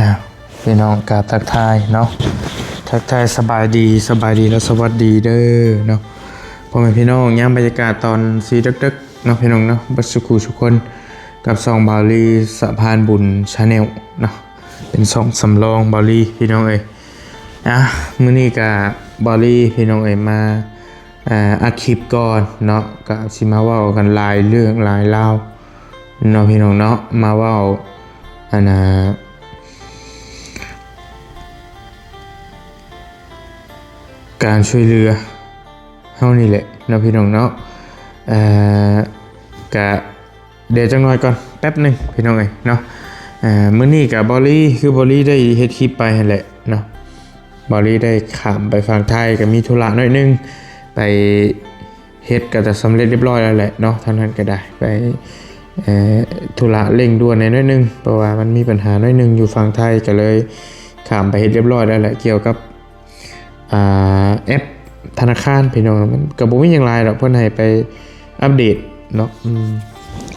ອ່າ ພີ່ນ້ອງກາບທັກທາຍເນາະ ທັກທາຍສະບາຍດີ ສະບາຍດີ ແລະ ສະຫວັດດີເດີເນາະ ພໍ່ແມ່ພີ່ນ້ອງ ຍາມບັນຍາກາດຕອນສີ່ເດິກໆເນາະ ພີ່ນ້ອງເນາະ ເບິດສູ່ຄູ່ສູ່ຄົນ ກັບຊ່ອງບ່າວລີ ສະພານບຸນ Channel ເນາະ ເປັນຊ່ອງສຳລອງບ່າວລີ ພີ່ນ້ອງເອີຍ. ອ່າ ມື້ນີ້ກະບ່າວລີພີ່ນ້ອງເອີຍ ມາ ອ່າ ອັດຄລິບກ່ອນເນາະ ກະຊິມາເວົ້າກັນຫຼາຍເລື່ອງຫຼາຍລາວເນາະ ພີ່ນ້ອງເນາະ ມາເວົ້າ ອັນນ່າ ການຊ່ວຍເຫຼືອເຮົານີ້ແຫຼະເນາະ ພີ່ນ້ອງເນາະ ເອີ ກະ ດຽວຈັກໜ້ອຍກ່ອນ ແປັບໜຶ່ງພີ່ນ້ອງເອີຍເນາະ ເອີ ມື້ນີ້ກະບ່າວລີ ຄືບ່າວລີໄດ້ເຮັດຄລິບໄປຫັ້ນແຫຼະເນາະ ບ່າວລີໄດ້ຂ້າມໄປຝັ່ງໄທ ກະມີທຸລະໜ້ອຍໜຶ່ງ ໄປເຮັດກະຈະສຳເລັດຮຽບຮ້ອຍແລ້ວແຫຼະເນາະ ທາງນັ້ນກະໄດ້ໄປ ເອີ ທຸລະເລັ່ງດ່ວນແດ່ໜ້ອຍໜຶ່ງ ເພາະວ່າມັນມີບັນຫາໜ້ອຍໜຶ່ງຢູ່ຝັ່ງໄທ ກະເລີຍຂ້າມໄປເຮັດຮຽບຮ້ອຍແລ້ວແຫຼະ ກ່ຽວກັບ ອ່າ ແອັບທະນາຄານພີ່ນ້ອງ ມັນກະບໍ່ມີຫຍັງຫຼາຍດອກ ເພິ່ນໃຫ້ໄປອັບເດດເນາະ ອືມ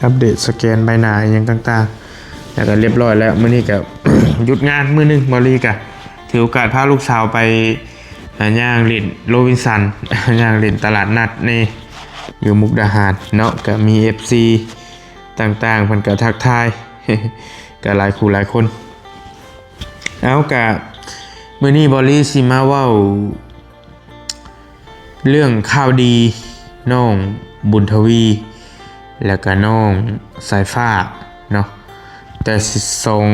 ອັບເດດສະແກນໃບໜ້າອີ່ຫຍັງຕ່າງໆ ແລ້ວກະຮຽບຮ້ອຍແລ້ວ ມື້ນີ້ກະຢຸດງານມື້ໜຶ່ງ ບ່າວລີກະຖືໂອກາດພາລູກສາວໄປ ອ່າ ຍ່າງຫຼິ້ນໂຣບິນສັນ ຍ່າງຫຼິ້ນຕະຫຼາດນັດນີ້ ຢູ່ມຸກດາຫານເນາະ ກະມີເອັຟຊີຕ່າງໆ ເພິ່ນກະທັກທາຍ ກະຫຼາຍຄູ່ຫຼາຍຄົນ. ເອົາ ກະມື້ນີ້ບ່າວລີຊິມາເວົ້າເລື່ອງຂ່າວດີ ນ້ອງບຸນທະວີ ແລ້ວກະນ້ອງສາຍຟ້າເນາະ ແຕ່ສອງ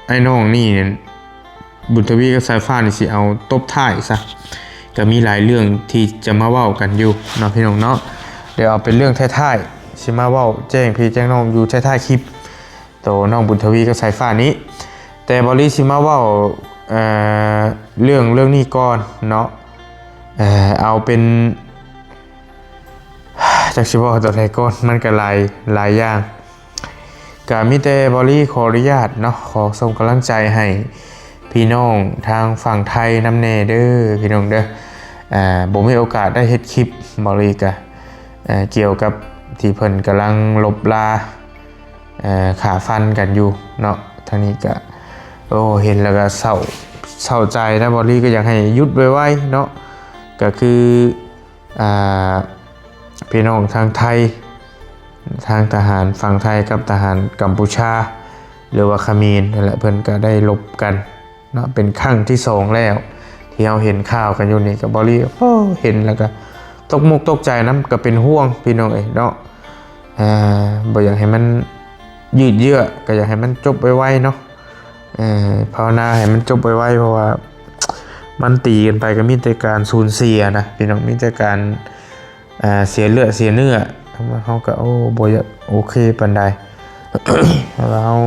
ອ້າຍນ້ອງນີ້ ບຸນທະວີກັບສາຍຟ້ານີ້ຊິເອົາຕົບທ້າຍຊະ ກະມີຫຼາຍເລື່ອງທີ່ຈະມາເວົ້າກັນຢູ່ເນາະ ພີ່ນ້ອງເນາະ ດຽວເອົາເປັນເລື່ອງທ້າຍໆ ຊິມາເວົ້າແຈ້ງພີ່ແຈ້ງນ້ອງຢູ່ທ້າຍໆຄລິບ ໂຕນ້ອງບຸນທະວີກັບສາຍຟ້ານີ້ ແຕ່ບ່າວລີຊິມາເວົ້າ ເອີ ເລື່ອງ ເລື່ອງນີ້ກ່ອນເນາະ ເອີ ເອົາເປັນ ຈັກຊິເວົ້າຕົວໃດກ່ອນ ມັນກະຫຼາຍ ຫຼາຍຢ່າງ ກະມີແຕ່ບ່າວລີຂໍອະນຸຍາດເນາະ ຂໍສົ່ງກຳລັງໃຈໃຫ້ພີ່ນ້ອງທາງຝັ່ງໄທນຳແດ່ເດີ ພີ່ນ້ອງເດີ ອ່າ ບໍ່ມີໂອກາດໄດ້ເຮັດຄລິບ ບ່າວລີກະ ເອີ ກ່ຽວກັບທີ່ເພິ່ນກຳລັງລົບລາ ເອີ ຂ້າຟັນກັນຢູ່ເນາະ ທາງນີ້ກະ ໂອ້ ເຫັນແລ້ວກະເສົ້າ ເສົ້າໃຈນະ ບ່າວລີກະຢາກໃຫ້ຢຸດໄວໆເນາະ ກະຄື ອ່າ ພີ່ນ້ອງທາງໄທ ທາງທະຫານຝັ່ງໄທກັບທະຫານກຳປູຊາ ຫຼືວ່າຂະເໝນຫັ້ນແຫຼະ ເພິ່ນກະໄດ້ລົບກັນ ເນາະ ເປັນຄັ້ງທີສອງແລ້ວ ທີ່ເຮົາເຫັນຂ່າວກັນຢູ່ນີ້ ກະບ່າວລີ ໂອ້ ເຫັນແລ້ວກະຕົກມຸກຕົກໃຈນຳ ກະເປັນຫ່ວງພີ່ນ້ອງເອີຍເນາະ ເອີ ບໍ່ຢາກໃຫ້ມັນຍືດເຍື້ອ ກະຢາກໃຫ້ມັນຈົບໄວໆເນາະ ເອີ ພາວະນາໃຫ້ມັນຈົບໄວໆ ເພາະວ່າມັນຕີກັນໄປກະມີແຕ່ການສູນເສຍນະ ພີ່ນ້ອງ ມີແຕ່ການ ອ່າ ເສຍເລືອດເສຍເນື້ອ ເຮົາກະ ໂອ້ ບໍ່ຢາກໂອເຄປານໃດ ເພາະວ່າເຮົາ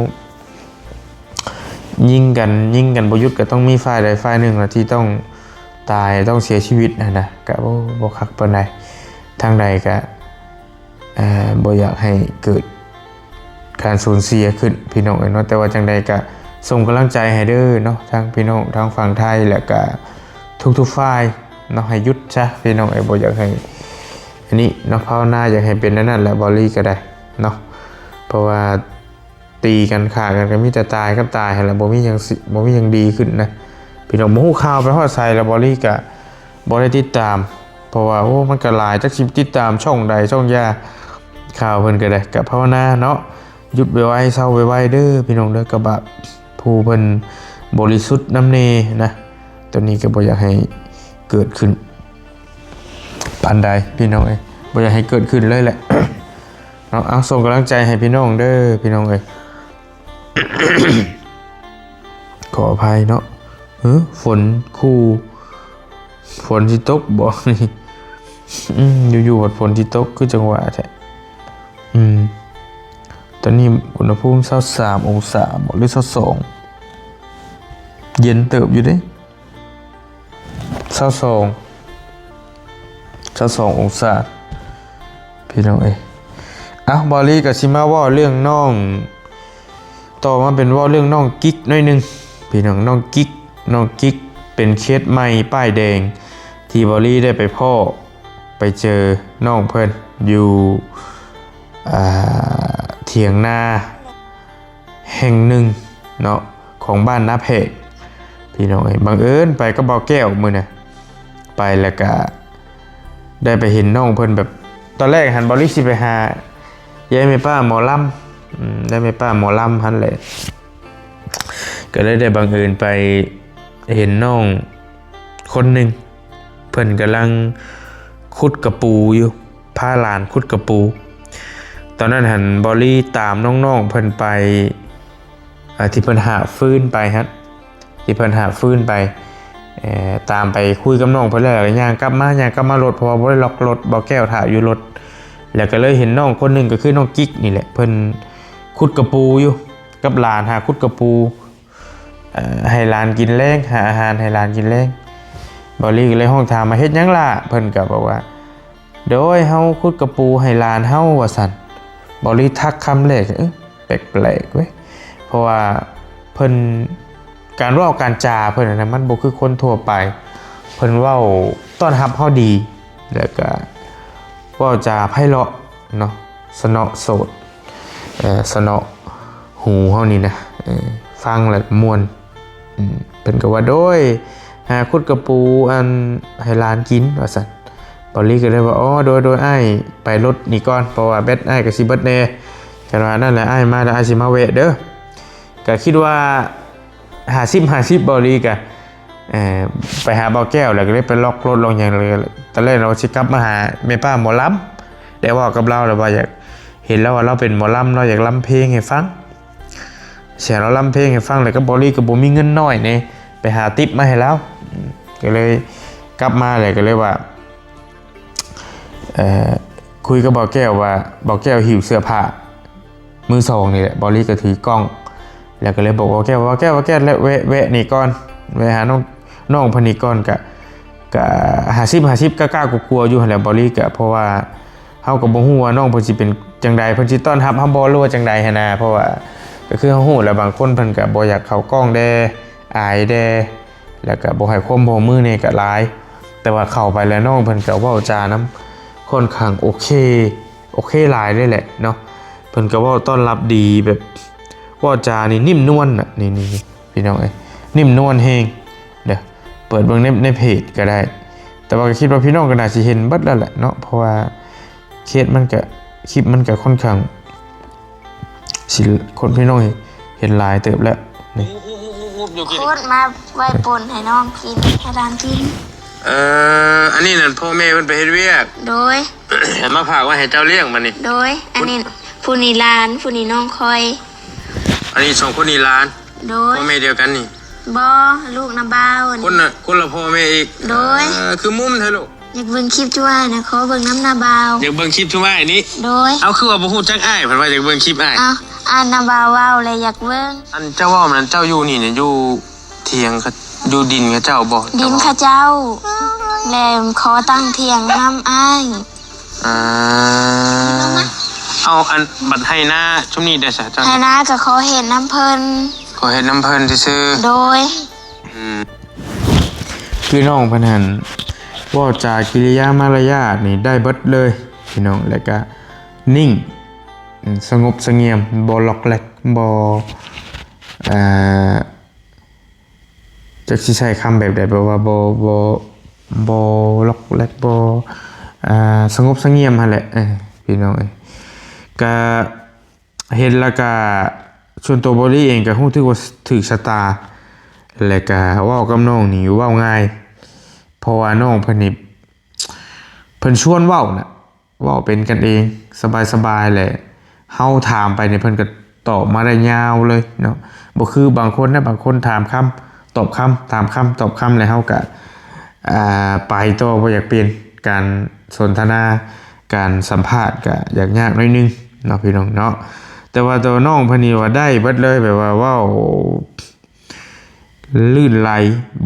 ຍິງກັນ ຍິງກັນບໍ່ຢຸດ ກະຕ້ອງມີຝ່າຍໃດຝ່າຍໜຶ່ງລະທີ່ຕ້ອງຕາຍ ຕ້ອງເສຍຊີວິດຫັ້ນນະ ກະ ໂອ້ ບໍ່ຄັກປານໃດ ທາງໃດກະ ເອີ ບໍ່ຢາກໃຫ້ເກີດ ການສູນເສຍຂຶ້ນພີ່ນ້ອງເອີຍເນາະ ແຕ່ວ່າຈັ່ງໃດກະສົ່ງກຳລັງໃຈໃຫ້ເດີເນາະ ທັງພີ່ນ້ອງທາງຝັ່ງໄທ ແລະກະທຸກໆຝ່າຍເນາະ ໃຫ້ຢຸດຊະພີ່ນ້ອງເອີຍ ບໍ່ຢາກໃຫ້ອັນນີ້ເນາະ ພາວະນາຢາກໃຫ້ເປັນແນວນັ້ນແຫຼະ ບ່າວລີກະໄດ້ເນາະ ເພາະວ່າຕີກັນຂ້າກັນກະມີແຕ່ຕາຍກັບຕາຍຫັ້ນແຫຼະ ບໍ່ມີຫຍັງ ບໍ່ມີຫຍັງດີຂຶ້ນນະ ພີ່ນ້ອງ ບໍ່ຮູ້ຂ່າວໄປຮອດໃສລະ ບ່າວລີກະ ບໍ່ໄດ້ຕິດຕາມ ເພາະວ່າ ໂອ້ ມັນກະຫຼາຍ ຈັກຊິຕິດຕາມຊ່ອງໃດຊ່ອງຢາ ຂ່າວເພິ່ນກະໄດ້ ກະພາວະນາເນາະ ຢຸດໄວໆ ເຊົາໄວໆເດີພີ່ນ້ອງເດີ ກະບາບຜູ້ເພິ່ນບໍລິສຸດນຳແດ່ນະ ໂຕນີ້ກະບໍ່ຢາກໃຫ້ເກີດຂຶ້ນປານໃດພີ່ນ້ອງເອີຍ ບໍ່ຢາກໃຫ້ເກີດຂຶ້ນເລີຍແຫຼະເນາະ ເອົາ ສົ່ງກຳລັງໃຈໃຫ້ພີ່ນ້ອງເດີພີ່ນ້ອງເອີຍ. ຂໍອະໄພເນາະ ເອີ ຝົນຂູ່ ຝົນຊິຕົກບໍ່ນີ້ ອືມ ຢູ່ໆ ຝົນຊິຕົກ ຄືຈັງຫວະແທ້ ອືມ ຕອນນີ້ອຸນຫະພູມຊາວສາມອົງສາບໍ ຫຼື ຊາວສອງ ເຢັນເຕີບຢູ່ເດ້. ຊາວສອງ ຊາວສອງອົງສາ ພີ່ນ້ອງເອີຍ ເອົ້າ ບ່າວລີກະຊິມາເວົ້າເລື່ອງນ້ອງ ຕໍ່ມາເປັນເວົ້າເລື່ອງນ້ອງກິກໜ້ອຍໜຶ່ງ ພີ່ນ້ອງ ນ້ອງກິກ ນ້ອງກິກເປັນເຄສໃໝ່ປ້າຍແດງ ທີ່ບ່າວລີໄດ້ໄປພໍ້ ໄປເຈີນ້ອງເພິ່ນຢູ່ ອ່າ ຖຽງນາແຫ່ງໜຶ່ງເນາະ ຂອງບ້ານນາແພກ ພີ່ນ້ອງເອີຍ. ບັງເອີນໄປກັບບ່າວແກ້ວມື້ນະ ໄປແລ້ວກະໄດ້ໄປເຫັນນ້ອງເພິ່ນແບບ ຕອນແລກຫັ້ນບ່າວລີຊິໄປຫາຍາຍແມ່ປ້າໝໍລຳ ອືມ ຍາຍແມ່ປ້າໝໍລຳຫັ້ນແຫຼະ ກໍເລີຍໄດ້ບັງເອີນໄປເຫັນນ້ອງຄົນໜຶ່ງ ເພິ່ນກຳລັງຂຸດກະປູຢູ່ ພາຫຼານຂຸດກະປູ. ຕອນນັ້ນຫັ້ນບ່າວລີຕາມນ້ອງໆເພິ່ນໄປ ອ່າ ທີ່ເພິ່ນຫາບຟືນໄປຫັ້ນ ທີ່ເພິ່ນຫາບຟືນໄປ ເອີ ຕາມໄປຄຸຍກັບນ້ອງເພິ່ນແລ້ວ ແລ້ວກໍຍ່າງກັບມາ ຍ່າງກັບມາລົດ ເພາະວ່າບໍ່ໄດ້ລັອກລົດ ບ່າວແກ້ວຖ້າຢູ່ລົດ. ແລ້ວກໍເລີຍເຫັນນ້ອງຄົນໜຶ່ງ ກໍຄືນ້ອງກິກນີ້ແຫຼະ ເພິ່ນຂຸດກະປູຢູ່ກັບຫຼານ ຫາຂຸດກະປູ ເອີ ໃຫ້ຫຼານກິນແລງ ຫາອາຫານໃຫ້ຫຼານກິນແລງ. ບ່າວລີກໍເລີຍຮ້ອງຖາມວ່າ ເຮັດຫຍັງຫຼ້າ? ເພິ່ນກໍບອກວ່າ ໂດຍ ເຮົາຂຸດກະປູໃຫ້ຫຼານເຮົາ ວ່າຊັ້ນ. ບ່າວລີທັກຄຳແລກ ເອີ ແປກໆເວີຍ ເພາະວ່າເພິ່ນ ການເວົ້າການຈາເພິ່ນນະ ມັນບໍ່ຄືຄົນທົ່ວໄປ ເພິ່ນເວົ້າຕ້ອນຮັບເຮົາດີ ແລ້ວກະເວົ້າຈາໄພເລາະເນາະ ສະເນາະໂສດ ເອີ ສະເນາະຫູເຮົານີ້ນະ ເອີ ຟັງແລ້ວມ່ວນ. ອືມ ເພິ່ນກໍວ່າ ໂດຍ ຫາຂຸດກະປູ ອັນ ໃຫ້ຫຼານກິນ ວ່າຊັ້ນ. ບ່າວລີກໍເລີຍວ່າ ອໍ ໂດຍ ໂດຍ ອ້າຍໄປລົດນີ້ກ່ອນ ເພາະວ່າແບັດອ້າຍກໍຊິເບິດແດ່. ຄັນວ່ານັ້ນແຫຼະ ອ້າຍມາແລ້ວ ອ້າຍຊິມາແວະເດີ. ກໍຄິດວ່າຫ້າສິບຫ້າສິບ ບ່າວລີກໍ ເອີ ໄປຫາບ່າວແກ້ວ ແລ້ວກໍເລີຍໄປລັອກລົດລັອກຫຍັງ. ຕອນແລກລາວຊິກັບມາຫາແມ່ປ້າໝໍລຳ ໄດ້ເວົ້າກັບລາວແລ້ວວ່າ ຢາກເຫັນລາວວ່າລາວເປັນໝໍລຳ ລາວຢາກລຳເພງໃຫ້ຟັງ. ສຽງລາວລຳເພງໃຫ້ຟັງ ແລ້ວກໍບ່າວລີກໍບໍ່ມີເງິນນ້ອຍເດ້ ໄປຫາຕິບມາໃຫ້ລາວ. ອືມ ກໍເລີຍກັບມາ ແລ້ວກໍເລີຍວ່າ ເອີ ຄຸຍກັບບ່າວແກ້ວວ່າ ບ່າວແກ້ວຫິ້ວເສື້ອຜ້າມືສອງນີ້ແຫຼະ ບ່າວລີກໍຖືກ້ອງ ແລ້ວກໍເລີຍບອກບ່າວແກ້ວ ບ່າວແກ້ວ ບ່າວແກ້ວ ແວະ ແວະນີ້ກ່ອນ ແວະຫານ້ອງ ນ້ອງເພິ່ນນີ້ກ່ອນ. ກະ ກະຫ້າສິບຫ້າສິບ ກ້າໆກົວໆຢູ່ຫັ້ນແຫຼະ ບ່າວລີກະ ເພາະວ່າ ເຮົາກໍບໍ່ຮູ້ວ່ານ້ອງເພິ່ນຊິເປັນຈັ່ງໃດ ເພິ່ນຊິຕ້ອນຮັບເຮົາບໍ່ ຫຼືວ່າຈັ່ງໃດຫັ້ນນະ. ເພາະວ່າກໍຄືເຮົາຮູ້ແຫຼະ ບາງຄົນເພິ່ນກໍບໍ່ຢາກເຂົ້າກ້ອງແດ່ ອາຍແດ່ ແລ້ວກໍບໍ່ໃຫ້ຄວາມຮ່ວມມືແດ່ກໍຫຼາຍ. ແຕ່ວ່າເຂົ້າໄປແລ້ວນ້ອງເພິ່ນກໍເວົ້າຈານຳຄ່ອນຂ້າງໂອເຄ ໂອເຄຫຼາຍເລີຍແຫຼະເນາະ. ເພິ່ນກໍເວົ້າຕ້ອນຮັບດີ ແບບເວົ້າຈານີ້ນິ້ມນວນນະ ນີ້ໆ ພີ່ນ້ອງເອີຍ ນິ້ມນວນແຮງເດີ. ເປີດເບິ່ງໃນ ໃນເພຈກໍໄດ້ ແຕ່ວ່າກໍຄິດວ່າພີ່ນ້ອງກໍໜ້າຊິເຫັນເບິດແລ້ວແຫຼະເນາະ ເພາະວ່າເຄສມັນກໍ ຄລິບມັນກໍຄ່ອນຂ້າງຊິ ຄົນ ພີ່ນ້ອງເຫັນຫຼາຍເຕີບແລ້ວນີ້. ໂຄດມາໄວ້ປົ່ນໃຫ້ນ້ອງກິນ ໃຫ້ຫຼານກິນ. ເອີ ອັນນີ້ນັ້ນ ພໍ່ແມ່ເພິ່ນໄປເຮັດວຽກ ໂດຍ ມາຝາກໄວ້ໃຫ້ເຈົ້າລ້ຽງບັດນີ້. ໂດຍ ອັນນີ້ຜູ້ນີ້ຫຼານ ຜູ້ນີ້ນ້ອງຂ້ອຍ. ອັນນີ້ສອງຄົນນີ້ຫຼານ? ໂດຍ ພໍ່ແມ່ດຽວກັນນີ້? ບໍ່ ລູກນ້າບ່າວ. ຄົນລະ ຄົນລະພໍ່ແມ່ອີກ? ໂດຍ ເອີ ຄືມຸມແທ້ລູກ. ຢາກເບິ່ງຄລິບຈຸອ້າຍນະ ຂໍເບິ່ງນຳນ້າບ່າວ. ຢາກເບິ່ງຄລິບຈຸອ້າຍນີ້? ໂດຍ ເອົາ ຄືວ່າບໍ່ຮູ້ຈັກອ້າຍ ເພິ່ນວ່າຢາກເບິ່ງຄລິບອ້າຍ. ເອົ້າ ອ້າຍນ້າບ່າວເວົ້າແລ້ວຢາກເບິ່ງ. ອັນເຈົ້າເວົ້ານັ້ນ ເຈົ້າຢູ່ນີ້ ຢູ່ ຖຽງ ຢູ່ດິນເຂົາເຈົ້າບໍ່? ດິນເຂົາເຈົ້າ ແລະຂໍຕັ້ງຖຽງນຳອ້າຍ. ອ່າ ເອົາ ອັນບັດໄຮ່ນາຊຸມນີ້ໄດ້ສະ? ໄຮ່ນາກໍຂໍເຮັດນຳເພິ່ນ. ຂໍເຮັດນຳເພິ່ນຊື່ໆ. ໂດຍ ອືມ ຄືນ້ອງເພິ່ນຫັ້ນ ເວົ້າຈາກິລິຍາມາລະຍາດນີ້ໄດ້ເບິດເລີຍພີ່ນ້ອງ ແລ້ວກະນິ່ງ ສະຫງົບສະຫງຽມ ບໍ່ລັອກແລັກ ບໍ່ ອ່າ ຈັກຊິໃຊ້ຄຳແບບໃດ ແບບວ່າບໍ່ ບໍ່ ບໍ່ລັອກແລັກ ບໍ່ ອ່າ ສະຫງົບສະຫງຽມຫັ້ນແຫຼະ ເອີ ພີ່ນ້ອງເອີຍ. ກະເຫັນແລ້ວກະ ສ່ວນຕົວບໍລິເອງກະຮູ້ສຶກວ່າຖືກຊະຕາ ແລະກະເວົ້າກັບນ້ອງນີ້ເວົ້າງ່າຍ ເພາະວ່ານ້ອງເພິ່ນນີ້ ເພິ່ນຊວນເວົ້ານະ ເວົ້າເປັນກັນເອງ ສະບາຍໆ ແລະ ເຮົາຖາມໄປນີ້ເພິ່ນກໍຕອບມາໄດ້ຍາວເລີຍເນາະ. ບໍ່ຄືບາງຄົນນະ ບາງຄົນຖາມຄຳຕອບຄຳ ຖາມຄຳຕອບຄຳ ແລ້ວເຮົາກໍ ອ່າ ໄປຕໍ່ບໍ່ຢາກປ່ຽນ. ການສົນທະນາ ການສຳພາດກໍຢາກຍາກໜ້ອຍໜຶ່ງເນາະ ພີ່ນ້ອງເນາະ. ແຕ່ວ່າຕົວນ້ອງເພິ່ນນີ້ວ່າໄດ້ເບິດເລີຍ ແບບວ່າເວົ້າ ລື່ນໄຫຼ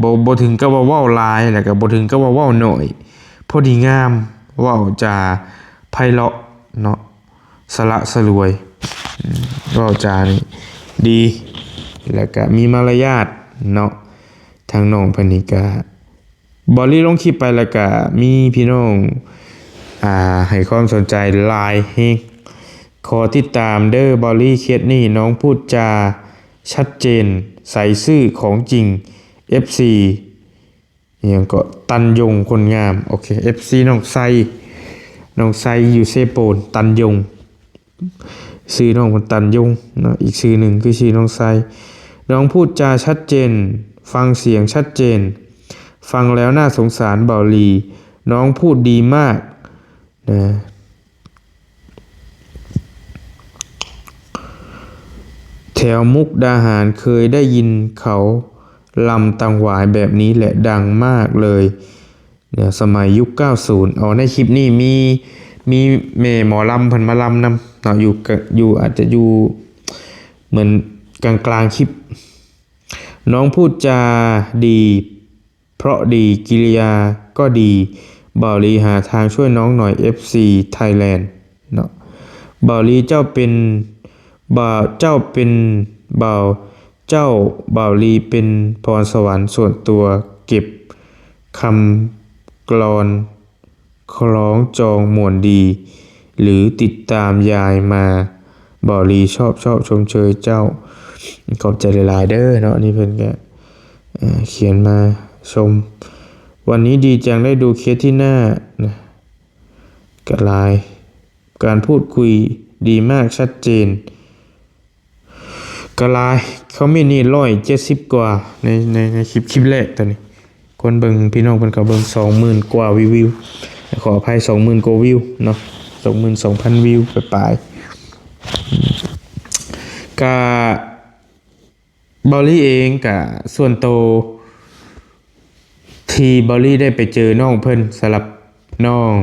ບໍ່ ບໍ່ເຖິງກັບວ່າເວົ້າຫຼາຍ ແລ້ວກໍບໍ່ເຖິງກັບວ່າເວົ້າໜ້ອຍ ພໍດີງາມ ເວົ້າຈາໄພເລາະເນາະ ສະຫຼະສະຫຼວຍ ອືມ ເວົ້າຈານີ້ດີ ແລ້ວກໍມີມາລະຍາດເນາະ. ທາງນ້ອງເພິ່ນນີ້ກໍ ບ່າວລີລົງຄລິບໄປແລ້ວກະມີພີ່ນ້ອງ ອ່າ ໃຫ້ຄວາມສົນໃຈຫຼາຍແຮງ. ຂໍຕິດຕາມເດີບ່າວລີ ເຂດນີ້ນ້ອງພູດຈາ ຊັດເຈນ ໃສຊື່ຂອງຈິງ ເອັບຊີ ອີ່ຫຍັງເກາະ ຕັນຍົງ ຄົນງາມ ໂອເຄ ເອັບຊີ ນ້ອງໄຊ ນ້ອງໄຊຢູ່ເຊໂປນ ຕັນຍົງ ຊື່ນ້ອງເພິ່ນຕັນຍົງເນາະ ອີກຊື່ໜຶ່ງຄືຊື່ນ້ອງໄຊ ນ້ອງพูดจาชัดเจน ฟังเสียงชัดเจน ฟังแล้วน่าสงสารบ่าวลี น้องพูดดีมาก ນະ ແຖວມຸກດາຫານເຄີຍໄດ້ຍິນເຂົາລຳຕັງຫວາຍແບບນີ້ແຫຼະ ດັງມາກເລີຍ ນະ ສະໄໝຍຸກເກົ້າສິບ ອໍ ໃນຄລິບນີ້ມີ ມີແມ່ໝໍລຳເພິ່ນມາລຳນຳເນາະ ຢູ່ກະ ຢູ່ ອາດຈະຢູ່ເໝືອນກາງໆຄລິບ ນ້ອງพูดจาดี ເພາະດີ ກິລິຍາກໍດີ ບ່າວລີຫາທາງຊ່ວຍນ້ອງໜ່ອຍ ເອັບຊີ ໄທແລນ ເນາະ ບ່າວລີເຈົ້າເປັນ ບ່າວ ເຈົ້າເປັນ ບ່າວ ເຈົ້າ ບ່າວລີເປັນພອນສະຫວັນສ່ວນຕົວ ເກັບຄຳກລອນ ຄ້ອງຈອງມ່ວນດີ ຫຼືຕິດຕາມຍາຍມາ ບ່າວລີຊອບຊອບຊົມເຊີຍເຈົ້າ ຂອບໃຈຫຼາຍໆເດີເນາະ ນີ້ເພິ່ນກະ ເອີ ຂຽນມາຊົມ ວັນນີ້ດີຈັງໄດ້ດູເຄສທີ່ໜ້ານະ ກະຫຼາຍ ການພູດຄຸຍດີມາກ ຊັດເຈນ ກະຫຼາຍ ຄອມເມັນນີ້ຮ້ອຍເຈັດສິບກວ່າ ໃນ ໃນ ໃນຄລິບ ຄລິບແລກຕອນນີ້ ຄົນເບິ່ງ ພີ່ນ້ອງເພິ່ນກໍເບິ່ງສອງໝື່ນກວ່າວິວ ວິວ ຂໍອະໄພ ສອງໝື່ນກວ່າວິວເນາະ ສອງໝື່ນສອງພັນວິວປາຍໆ ກະ ເບົາລີເອງກະສ່ວນໂຕ ທີ່ເບົາລີໄດ້ໄປເຈີນ້ອງເພິ່ນ ສຳລັບນ້ອງ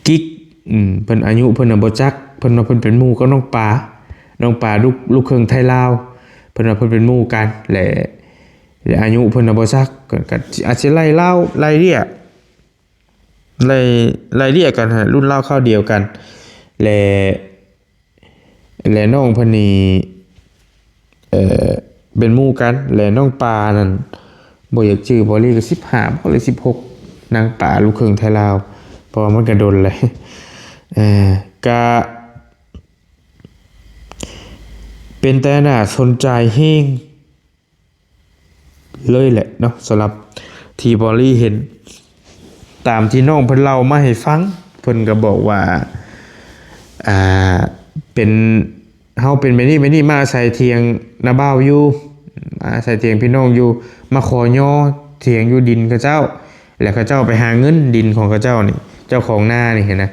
ກິກ ອືມ ເພິ່ນອາຍຸເພິ່ນນະບໍ່ຈັກ ເພິ່ນວ່າເພິ່ນເປັນໝູ່ກັບນ້ອງປາ ນ້ອງປາລູກ ລູກເຄິ່ງໄທລາວ ເພິ່ນວ່າເພິ່ນເປັນໝູ່ກັນ ແລະ ແລະອາຍຸເພິ່ນນະບໍ່ຈັກ ກໍ ກໍອາດຊິໄລ່ລາວ ໄລ່ເລຍ ໄລ່ ໄລ່ເລຍກັນຫັ້ນ ລຸ້ນລາວຄາວດຽວກັນ ແລະ ແລະນ້ອງເພິ່ນນີ້ ເອີ ເປັນໝູ່ກັນ ແລະນ້ອງປານັ້ນ ບໍ່ຢາກຈື່ ເບົາລີກໍສິບຫ້າບໍ ຫຼືສິບຫົກ ນາງປາລູກເຄິ່ງໄທລາວ ເພາະວ່າມັນກໍດົນແລ້ວ ເອີ ກະເປັນຕາໜ້າສົນໃຈແຮງ ເລີຍແຫຼະເນາະ ສຳລັບທີ່ເບົາລີເຫັນ ຕາມທີ່ນ້ອງເພິ່ນເລົ່າມາໃຫ້ຟັງ ເພິ່ນກໍບອກວ່າ ອ່າ ເປັນ ເຮົາເປັນແບບນີ້ ແບບນີ້ ມາອາໄສຖຽງນ້າບ່າວຢູ່ ມາອາໄສຖຽງພີ່ນ້ອງຢູ່ ມາຂໍຍໍຖຽງຢູ່ດິນເຂົາເຈົ້າ ແລ້ວເຂົາເຈົ້າໄປຫາເງິນດິນຂອງເຂົາເຈົ້ານີ້ ເຈົ້າຂອງນານີ້ຫັ້ນນະ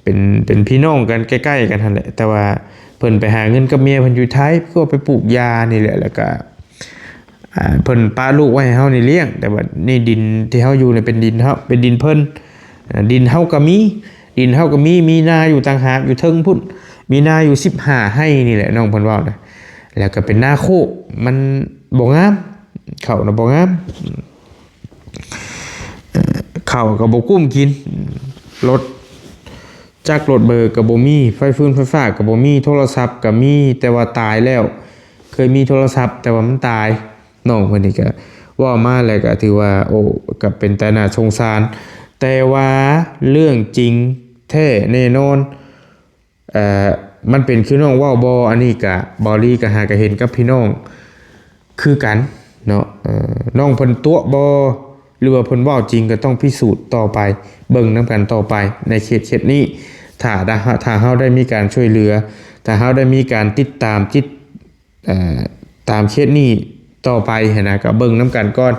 ເປັນ ເປັນພີ່ນ້ອງກັນ ໃກ້ໆກັນຫັ້ນແຫຼະ ແຕ່ວ່າເພິ່ນໄປຫາເງິນກັບເມຍເພິ່ນຢູ່ໄທ ເພື່ອໄປປູກຢານີ້ແຫຼະ ແລ້ວກະ ອ່າ ເພິ່ນປະລູກໄວ້ໃຫ້ເຮົານີ້ລ້ຽງ ແຕ່ວ່ານີ້ດິນທີ່ເຮົາຢູ່ນີ້ເປັນດິນເຮົາ ເປັນດິນເພິ່ນ ອ່າ ດິນເຮົາກໍມີ ດິນເຮົາກໍມີ ມີນາຢູ່ຕ່າງຫາກ ຢູ່ເທິງພຸ້ນ ມີນາຢູ່ສິບຫ້າໄຮ່ນີ້ແຫຼະ ນ້ອງເພິ່ນເວົ້ານະ ແລ້ວກໍເປັນນາໂຄກ ມັນບໍ່ງາມ ເຂົ້ານະບໍ່ງາມ ເຂົ້າກໍບໍ່ກຸ້ມກິນ ລົດຈັກລົດເບີກໍບໍ່ມີ ໄຟຟືນໄຟຟ້າກໍບໍ່ມີ ໂທລະສັບກໍມີ ແຕ່ວ່າຕາຍແລ້ວ ເຄີຍມີໂທລະສັບ ແຕ່ວ່າມັນຕາຍ ນ້ອງເພິ່ນນີ້ກໍເວົ້າມາແລ້ວກໍຖືວ່າ ໂອ້ ກໍເປັນຕາໜ້າສົງສານ ແຕ່ວ່າເລື່ອງຈິງແທ້ແນ່ນອນ ເອີ ມັນເປັນຄືນ້ອງເວົ້າບໍ່ ອັນນີ້ກະ ເບົາລີກະຫາກະເຫັນກັບພີ່ນ້ອງຄືກັນເນາະ ເອີ ນ້ອງເພິ່ນຕົວະບໍ່ ຫຼືວ່າເພິ່ນເວົ້າຈິງ ກໍຕ້ອງພິສູດຕໍ່ໄປ ເບິ່ງນຳກັນຕໍ່ໄປ ໃນເຂດ ເຂດນີ້ ຖ້າ ຖ້າເຮົາໄດ້ມີການຊ່ວຍເຫຼືອ ຖ້າເຮົາໄດ້ມີການຕິດຕາມ ຕິດ ເອີ ຕາມເຂດນີ້ຕໍ່ໄປຫັ້ນນະ ກໍເບິ່ງນຳກັນກ່ອນ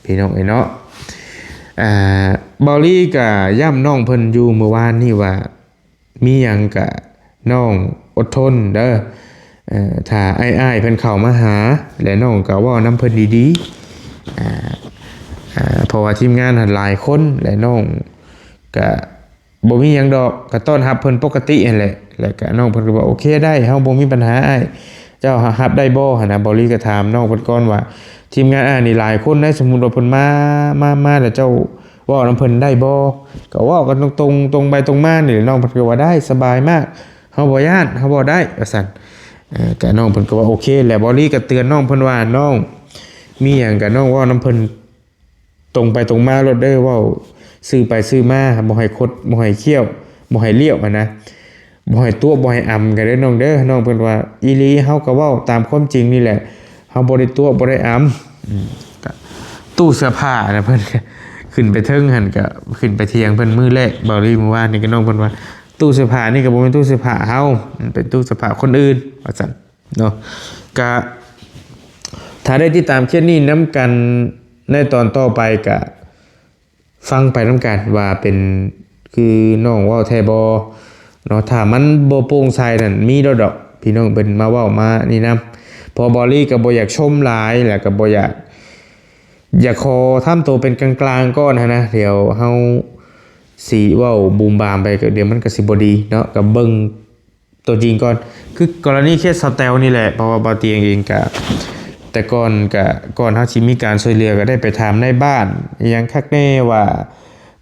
ພີ່ນ້ອງເອີຍເນາະ ເບົາລີກະຢ້ຳນ້ອງເພິ່ນຢູ່ມື້ວານນີ້ວ່າ ມີຫຍັງກະນ້ອງອົດທົນເດີ ເອີ ຖ້າອ້າຍໆເພິ່ນເຂົ້າມາຫາ ແລະນ້ອງກໍເວົ້ານຳເພິ່ນດີໆ ອາ ອາ ເພາະວ່າທີມງານຫັ້ນຫຼາຍຄົນ ແລະນ້ອງກະບໍ່ມີຫຍັງດອກ ກໍຕ້ອນຮັບເພິ່ນປົກກະຕິຫັ້ນແຫຼະ ແລ້ວກະນ້ອງເພິ່ນກໍບອກ ໂອເຄ ໄດ້ ເຮົາບໍ່ມີບັນຫາອ້າຍ ເຈົ້າຮັບໄດ້ບໍ່ຫັ້ນນະ ເບົາລີກໍຖາມນ້ອງເພິ່ນກ່ອນວ່າ ທີມງານອ້າຍນີ້ຫຼາຍຄົນໃດ໋ ສົມມຸດວ່າເພິ່ນມາ ມາ ມາແລ້ວເຈົ້າ ເວົ້ານຳເພິ່ນໄດ້ບໍ່ ກໍເວົ້າກັນຕົງໆ ຕົງໄປຕົງມານີ້ແຫຼະ ນ້ອງເພິ່ນກໍວ່າໄດ້ ສະບາຍມາກ ເຮົາບໍ່ຢ້ານ ເຮົາເວົ້າໄດ້ ວ່າຊັ້ນ ເອີ ກະນ້ອງເພິ່ນກໍວ່າໂອເຄ ແລ້ວເບົາລີກໍເຕືອນນ້ອງເພິ່ນວ່າ ນ້ອງ ມີຫຍັງກະນ້ອງເວົ້ານຳເພິ່ນຕົງໄປຕົງມາໂລດເດີ ເວົ້າຊື່ໄປຊື່ມາ ບໍ່ໃຫ້ຄົດ ບໍ່ໃຫ້ຄ້ຽວ ບໍ່ໃຫ້ລ້ຽວຫັ້ນນະ ບໍ່ໃຫ້ຕົວະບໍ່ໃຫ້ອຳກັນເດີນ້ອງເດີ. ນ້ອງເພິ່ນວ່າ ອີ່ຫຼີ ເຮົາກໍເວົ້າຕາມຄວາມຈິງນີ້ແຫຼະ ເຮົາບໍ່ໄດ້ຕົວະບໍ່ໄດ້ອຳ. ອືມ ກະຕູ້ເສື້ອຜ້ານະ ເພິ່ນ ຂຶ້ນໄປເທິງຫັ້ນ ກະຂຶ້ນໄປຖຽງເພິ່ນມື້ແລກ ເບົາລີ ມື້ວານນີ້ ກະນ້ອງເພິ່ນວ່າ ຕູ້ເສື້ອຜ້ານີ້ກະບໍ່ແມ່ນຕູ້ເສື້ອຜ້າເຮົາ ມັນເປັນຕູ້ເສື້ອຜ້າຄົນອື່ນ ວ່າຊັ້ນເນາະ. ກະຖ້າໄດ້ຕິດຕາມເຄສນີ້ນຳກັນໃນຕອນຕໍ່ໄປ ກະ ຟັງໄປນຳກັນວ່າເປັນຄືນ້ອງເວົ້າແທ້ບໍ່ເນາະ. ຖ້າມັນບໍ່ໂປ່ງໃສນັ້ນ ມີດອກ ດອກ ພີ່ນ້ອງເພິ່ນມາເວົ້າມານີ້ນຳ ເພາະເບົາລີກໍບໍ່ຢາກຊົມຫຼາຍ ແລ້ວກໍບໍ່ຢາກ ຢາກຂໍທຳໂຕເປັນກາງໆກ່ອນຫັ້ນນະ. ດຽວເຮົາຊິເວົ້າບູມບາມໄປ ກໍດຽວມັນກໍຊິບໍ່ດີເນາະ. ກໍເບິ່ງ ຕົວຈິງກ່ອນ ຄືກໍລະນີເຄສສາວແຕວນີ້ແຫຼະ ເພາະວ່າບ່າວຕຽງເອງກະ ແຕ່ກ່ອນກະ ກ່ອນເຮົາຊິມີການຊ່ວຍເຫຼືອ ກໍໄດ້ໄປຖາມນາຍບ້ານອີ່ຫຍັງຄັກແນ່ວ່າ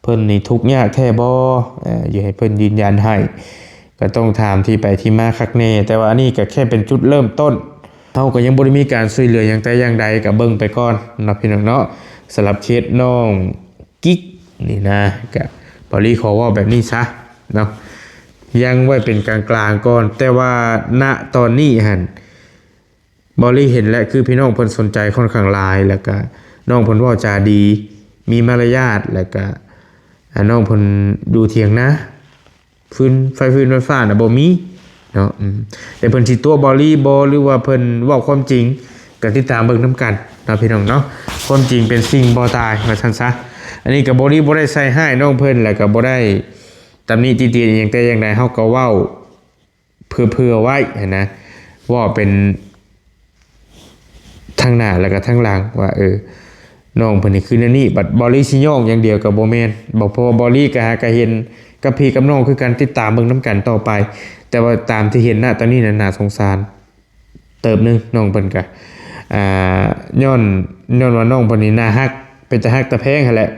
ເພິ່ນນີ້ທຸກຍາກແທ້ບໍ່ ເອີ ຢູ່ໃຫ້ເພິ່ນຢືນຢັນໃຫ້ ກໍຕ້ອງຖາມທີ່ໄປທີ່ມາຄັກແນ່. ແຕ່ວ່າອັນນີ້ກໍແຄ່ເປັນຈຸດເລີ່ມຕົ້ນ ເຮົາກໍຍັງບໍ່ໄດ້ມີການຊ່ວຍເຫຼືອຫຍັງແຕ່ຢ່າງໃດ ກໍເບິ່ງໄປກ່ອນເນາະ ພີ່ນ້ອງເນາະ. ສຳລັບເຄສນ້ອງ ກິກນີ້ນະ ກະເບົາລີຂໍເວົ້າແບບນີ້ຊະເນາະ ຍັງໄວ້ເປັນກາງໆກ່ອນ. ແຕ່ວ່າ ນະ ຕອນນີ້ຫັ້ນ ເບົາລີເຫັນແຫຼະ ຄືພີ່ນ້ອງເພິ່ນສົນໃຈຂ້ອນຂ້າງຫຼາຍ ແລ້ວກະນ້ອງເພິ່ນເວົ້າຈາດີ ມີມາລະຍາດ ແລ້ວກະ ອາ ນ້ອງເພິ່ນຢູ່ຖຽງນາ ຟືນ ໄຟຟືນໄຟຟ້ານະບໍ່ມີເນາະ. ອືມ ແຕ່ເພິ່ນຊິຕົວະເບົາລີບໍ່ ຫຼືວ່າເພິ່ນເວົ້າຄວາມຈິງ ກໍຕິດຕາມເບິ່ງນຳກັນເນາະ ພີ່ນ້ອງເນາະ. ຄວາມຈິງເປັນສິ່ງບໍ່ຕາຍ ວ່າຊັ້ນຊະ. ອັນນີ້ກໍເບົາລີບໍ່ໄດ້ໃສ່ຮ້າຍນ້ອງເພິ່ນ ແລ້ວກໍບໍ່ໄດ້ຕຳໜິຕິຕຽນອີ່ຫຍັງແຕ່ຢ່າງໃດ ເຮົາກໍເວົ້າເຜື່ອໆໄວ້ຫັ້ນນະ ເວົ້າເປັນ ທາງໜ້າ ແລ້ວກໍທາງຫຼັງວ່າ ເອີ ນ້ອງເພິ່ນນີ້ຄືແນວນີ້ ບັດເບົາລີຊິຍ້ອງຢ່າງດຽວກໍບໍ່ແມ່ນ ບໍ່ ເພາະວ່າເບົາລີກໍຫາກໍເຫັນກັບພີ່ກັບນ້ອງຄືກັນ ຕິດຕາມເບິ່ງນຳກັນຕໍ່ໄປ. ແຕ່ວ່າຕາມທີ່ເຫັນນະຕອນນີ້ນະ ໜ້າສົງສານເຕີບໜຶ່ງ ນ້ອງເພິ່ນກໍ ອ່າ ຍ້ອນ ຍ້ອນວ່ານ້ອງເພິ່ນນີ້ໜ້າຮັກ ເປັນຕາຮັກຕາແພງຫັ້ນແຫຼະ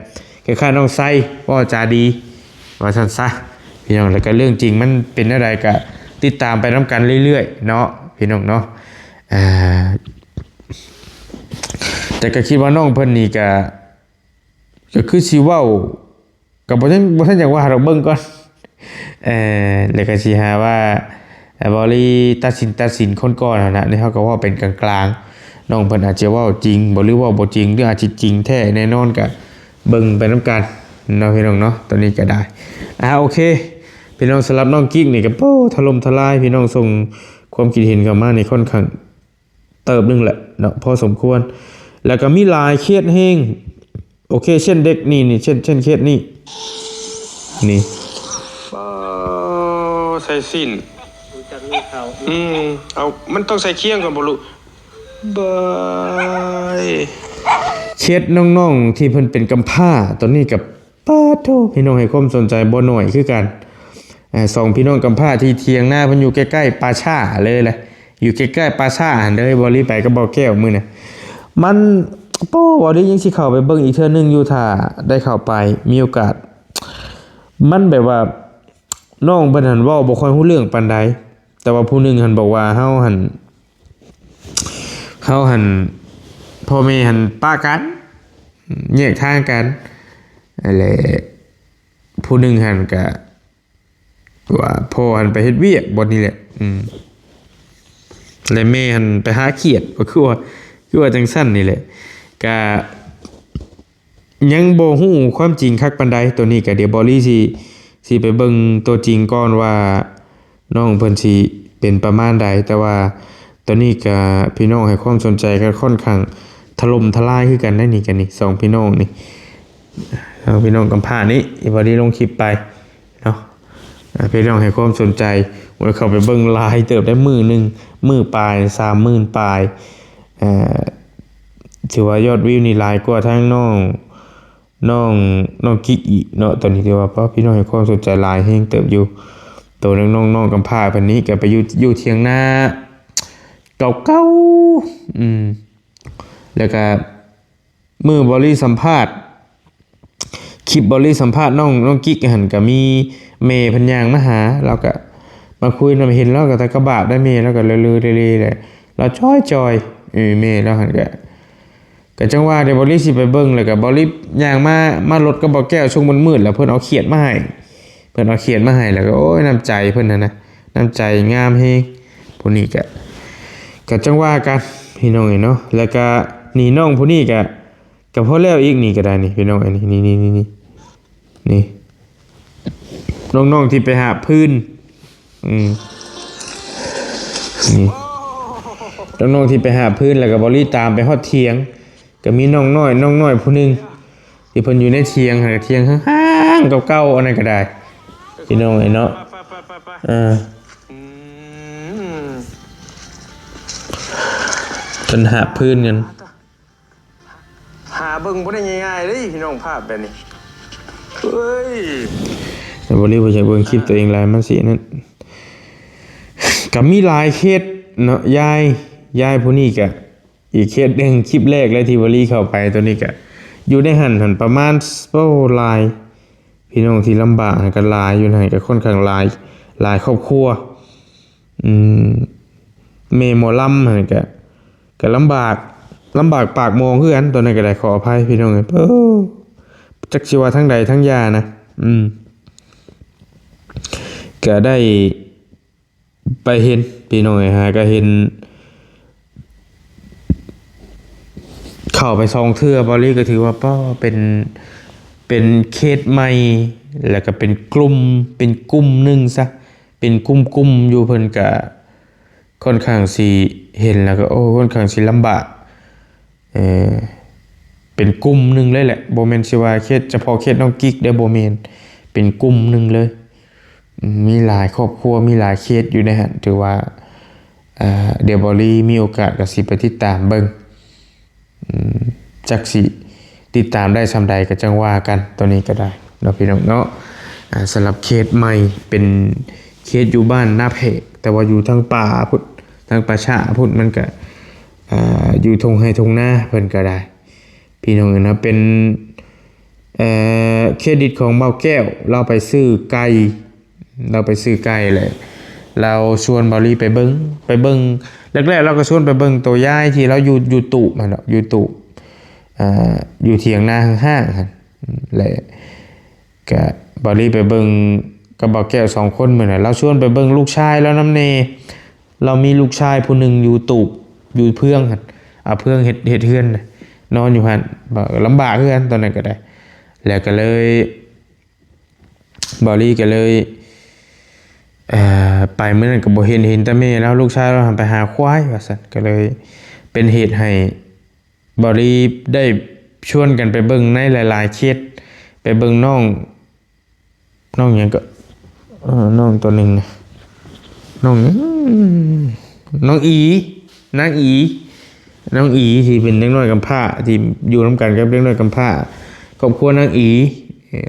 ຄ້າຍໆນ້ອງໄຊ ເວົ້າຈາດີ ວ່າຊັ້ນຊະ ພີ່ນ້ອງ. ແລ້ວກໍເລື່ອງຈິງມັນເປັນແນວໃດກໍຕິດຕາມໄປນຳກັນເລື້ອຍໆເນາະ ພີ່ນ້ອງເນາະ. ອ່າ ແຕ່ກໍຄິດວ່ານ້ອງເພິ່ນນີ້ກໍ ກໍຄືຊິເວົ້າ ກໍບໍ່ທັນ ບໍ່ທັນຢາກວ່າດອກ ເບິ່ງກ່ອນ ເອີ ແລ້ວກໍຊິຫາວ່າ ເອີ ເບົາລີຕັດສິນ ຕັດສິນຄົນກ່ອນຫັ້ນນະ. ນີ້ເຮົາກໍເວົ້າເປັນກາງໆ ນ້ອງເພິ່ນອາດຈະເວົ້າຈິງບໍ່ ຫຼືເວົ້າບໍ່ຈິງ ຫຼືອາດຈະຈິງແທ້ແນ່ນອນ ກໍເບິ່ງໄປນຳກັນເນາະ ພີ່ນ້ອງເນາະ. ຕອນນີ້ກໍໄດ້ ອ່າ ໂອເຄ ພີ່ນ້ອງ ສຳລັບນ້ອງກິກນີ້ກໍ ໂອ້ ຖະຫຼົ່ມທະລາຍ ພີ່ນ້ອງສົ່ງຄວາມຄິດເຫັນເຂົ້າມານີ້ຄ່ອນຂ້າງ ເຕີບໜຶ່ງແຫຼະເນາະ ພໍສົມຄວນ ແລ້ວກໍມີຫຼາຍເຄສແຮງ. ໂອເຄ ເຊັ່ນເດັກນີ້ ນີ້ ເຊັ່ນ ເຊັ່ນເຄສນີ້ ນີ້ ເອີ ໃສ່ສິ້ນ ຮູ້ຈັກມີເຂົາ ອືມ ເອົາ ມັນຕ້ອງໃສ່ຄຽງກ່ອນບໍ່ລູກ ບາຍ. ເຄສນ້ອງໆທີ່ເພິ່ນເປັນກຳພ້າ ຕອນນີ້ກໍ ປາດໂທ້ ພີ່ນ້ອງໃຫ້ຄວາມສົນໃຈບໍ່ໜ້ອຍຄືກັນ. ເອີ ສອງພີ່ນ້ອງກຳພ້າທີ່ຖຽງນາເພິ່ນຢູ່ໃກ້ໆປ່າຊ້າເລີຍແຫຼະ ຢູ່ໃກ້ໆປ່າຊ້າຫັ້ນເລີຍ. ເບົາລີໄປກັບເບົາແກ້ວມື້ນະ ມັນ ໂອ້ ເບົາລີຍັງຊິເຂົ້າໄປເບິ່ງອີກເທື່ອໜຶ່ງຢູ່ ຖ້າໄດ້ເຂົ້າໄປ ມີໂອກາດ. ມັນແບບວ່າ ນ້ອງເພິ່ນຫັ້ນເວົ້າບໍ່ຄ່ອຍຮູ້ເລື່ອງປານໃດ ແຕ່ວ່າຜູ້ໜຶ່ງຫັ້ນບອກວ່າເຮົາຫັ້ນ ເຮົາຫັ້ນ ພໍ່ແມ່ຫັ້ນປະກັນ ແຍກທາງກັນຫັ້ນແຫຼະ. ຜູ້ໜຶ່ງຫັ້ນກະວ່າພໍ່ຫັ້ນໄປເຮັດວຽກບ່ອນນີ້ແຫຼະ ອືມ ແລະແມ່ຫັ້ນໄປຫາຂຽດ ກໍຄືວ່າ ຄືວ່າຈັ່ງຊັ້ນນີ້ແຫຼະ. ກະ ຍັງບໍ່ຮູ້ຄວາມຈິງຄັກປານໃດ. ໂຕນີ້ກະດຽວເບົາລີຊິ ຊິໄປເບິ່ງຕົວຈິງກ່ອນວ່ານ້ອງເພິ່ນຊິເປັນປະມານໃດ. ແຕ່ວ່າຕອນນີ້ກະພີ່ນ້ອງໃຫ້ຄວາມສົນໃຈກະຄ່ອນຂ້າງຖະຫຼົ່ມທະລາຍຄືກັນໄດ໋ນີ້ ກະນີ້ ສອງພີ່ນ້ອງນີ້ ສອງພີ່ນ້ອງກຳພ້ານີ້ ທີ່ເບົາລີລົງຄລິບໄປເນາະ. ອ່າ ພີ່ນ້ອງໃຫ້ຄວາມສົນໃຈ ໂອ້ຍ ເຂົ້າໄປເບິ່ງຫຼາຍເຕີບໄດ໋ ມື້ໜຶ່ງ ມື້ປາຍ ສາມໝື່ນປາຍ ເອີ ຖືວ່າຍອດວິວນີ້ຫຼາຍກວ່າທາງນ້ອງ ນ້ອງ ນ້ອງກິກອີກເນາະ. ຕອນນີ້ຖືວ່າ ປ້າ ພີ່ນ້ອງໃຫ້ຄວາມສົນໃຈຫຼາຍແຮງເຕີບຢູ່. ໂຕນ້ອງ ນ້ອງ ນ້ອງກຳພ້າເພິ່ນນີ້ກໍໄປຢູ່ ຢູ່ຖຽງນາເກົ່າໆ ອືມ ແລ້ວກໍມື້ເບົາລີສຳພາດ ຄລິບເບົາລີສຳພາດນ້ອງ ນ້ອງກິກຫັ້ນ ກໍມີແມ່ເພິ່ນຍ່າງມາຫາ ລາວກໍມາຄຸຍນຳ ເຫັນລາວກໍຕາກະບາບໄດ໋ ແມ່ລາວກໍເລີໆເລໆແຫຼະ ລາວຈ່ອຍໆ ເອີ ແມ່ລາວຫັ້ນກໍ ກໍຈັ່ງວ່າເດ ເບົາລີຊິໄປເບິ່ງ ແລ້ວກໍເບົາລີຍ່າງມາ ມາລົດກັບເບົາແກ້ວ ຊ່ວງມືດໆ ແລ້ວເພິ່ນເອົາຂຽດມາໃຫ້ ເພິ່ນເອົາຂຽດມາໃຫ້ ແລ້ວກໍ ໂອ້ຍ ນ້ຳໃຈເພິ່ນຫັ້ນນະ ນ້ຳໃຈງາມແຮງ. ຜູ້ນີ້ກະ ກະຈັ່ງວ່າກັນພີ່ນ້ອງເອີຍເນາະ. ແລ້ວກະນີ້ນ້ອງຜູ້ນີ້ກະ ກະພໍແລ້ວອີກ ນີ້ກະໄດ້ນີ້ພີ່ນ້ອງເອີຍ ນີ້ ນີ້ ນີ້ ນີ້ ນີ້ ນ້ອງໆທີ່ໄປຫາບພື້ນ ອືມ ນີ້ ນ້ອງໆທີ່ໄປຫາບພື້ນ ແລ້ວກໍບໍ່ລີຕາມໄປຮອດຖຽງ ກໍມີນ້ອງນ້ອຍ ນ້ອງນ້ອຍຜູ້ໜຶ່ງ ທີ່ເພິ່ນຢູ່ໃນຖຽງຫັ້ນ ຖຽງຮ້າງໆເກົ່າໆ ອັນນັ້ນກໍໄດ້ ພີ່ນ້ອງເອີຍເນາະ. ເອີ ເພິ່ນຫາບພື້ນກັນ. ຫາເບິ່ງບໍ່ໄດ້ງ່າຍໆເດ້ພີ່ນ້ອງ ພາບແບບນີ້ ເອີຍ. ແຕ່ບໍ່ລີບໍ່ຢາກເບິ່ງຄລິບຕົວເອງຫຼາຍ ມັນຊິນັ້ນ ກໍມີຫຼາຍເຄສເນາະ ຍາຍ ຍາຍຜູ້ນີ້ກະ ອີກເຄສໜຶ່ງ ຄລິບແລກເລີຍທີ່ບໍ່ລີເຂົ້າໄປ ຕົວນີ້ກະ ຢູ່ໃນຫັ້ນຫັ້ນປະມານ ໂອ້ ຫຼາຍ ພີ່ນ້ອງທີ່ລຳບາກຫັ້ນກໍຫຼາຍ ຢູ່ໃນຫັ້ນກໍຄ່ອນຂ້າງຫຼາຍ ຫຼາຍຄອບຄົວ. ອືມ ແມ່ໝໍລຳຫັ້ນກະ ກະລຳບາກ ລຳບາກປາກໝອງຄືກັນ ຕອນນັ້ນກະໄດ້ ຂໍອະໄພພີ່ນ້ອງເອີຍ ໂອ້ ຈັກຊິວ່າທາງໃດທາງຢ່ານະ. ອືມ ກະໄດ້ໄປເຫັນພີ່ນ້ອງເອີຍ ຫາກະເຫັນ ເຂົ້າໄປສອງເທື່ອ ເບົາລີກໍຖືວ່າ ປ້ ເປັນ ເປັນເຄສໃໝ່ ແລ້ວກໍເປັນກຸ່ມ ເປັນກຸ່ມໜຶ່ງຊະ ເປັນກຸ່ມໆຢູ່ ເພິ່ນກະຄ່ອນຂ້າງຊິເຫັນແລ້ວກໍ ໂອ້ ຄ່ອນຂ້າງຊິລຳບາກ ເອີ ເປັນກຸ່ມໜຶ່ງເລີຍແຫຼະ ບໍ່ແມ່ນຊິວ່າເຄສ ສະເພາະເຄສນ້ອງກິກເດີ້ ບໍ່ແມ່ນ ເປັນກຸ່ມໜຶ່ງເລີຍ. ອືມ ມີຫຼາຍຄອບຄົວ ມີຫຼາຍເຄສຢູ່ໃນຫັ້ນ ຖືວ່າ ເອີ ດຽວເບົາລີມີໂອກາດກໍຊິໄປຕິດຕາມເບິ່ງ ອືມ ຈັກຊິຕິດຕາມໄດ້ສ່ຳໃດກໍຈັ່ງວ່າກັນ ໂຕນີ້ກໍໄດ້ເນາະ ພີ່ນ້ອງເນາະ. ອາ ສຳລັບເຄສໃໝ່ ເປັນເຄສຢູ່ບ້ານນາແພກ ແຕ່ວ່າຢູ່ທາງປ່າພຸ້ນ ທາງປ່າຊ້າພຸ້ນ ມັນກໍ ອາ ຢູ່ທົ່ງໄຮ່ທົ່ງນາ ເພິ່ນກໍໄດ້ ພີ່ນ້ອງເອີຍເນາະ ເປັນ ເອີ ເຄຣດິດຂອງບ່າວແກ້ວ ລາວໄປຊື້ໄກ່ ລາວໄປຊື້ໄກ່ແຫຼະ ລາວຊວນເບົາລີໄປເບິ່ງ ໄປເບິ່ງ ແລກໆ ລາວກໍຊວນໄປເບິ່ງໂຕຍາຍທີ່ລາວຢູ່ ຢູ່ຕູບຫັ້ນເນາະ ຢູ່ຕູບ ອ່າ ຢູ່ຖຽງນາຮ້າງໆຫັ້ນ ແລະ ກະເບົາລີໄປເບິ່ງກັບບ່າວແກ້ວສອງຄົນມື້ນັ້ນ ລາວຊວນໄປເບິ່ງລູກຊາຍລາວນຳແດ່ ລາວມີລູກຊາຍຜູ້ໜຶ່ງຢູ່ຕູບ ຢູ່ເຟືອງຫັ້ນ ເອົາເຟືອງເຮັດ ເຮັດເຮືອນນະ ນອນຢູ່ຫັ້ນ ລຳບາກຄືກັນຕອນນັ້ນກໍໄດ້ ແລ້ວກໍເລີຍ ເບົາລີກໍເລີຍ ເອີ ໄປມື້ນັ້ນກໍບໍ່ເຫັນ ເຫັນແຕ່ແມ່ລາວ ລູກຊາຍລາວຫັ້ນໄປຫາຄວາຍວ່າຊັ້ນ ກໍເລີຍເປັນເຫດໃຫ້ເບົາລີໄດ້ຊວນກັນໄປເບິ່ງໃນຫຼາຍໆເຂດ ໄປເບິ່ງນ້ອງ ນ້ອງຫຍັງກໍ ເອີ ນ້ອງຕົວໜຶ່ງນະ ນ້ອງຫຍັງ ນ້ອງອີ ນາງອີ ນ້ອງອີທີ່ເປັນເດັກນ້ອຍກຳພ້າ ທີ່ຢູ່ນຳກັນກັບເດັກນ້ອຍກຳພ້າ ຄອບຄົວນາງອີ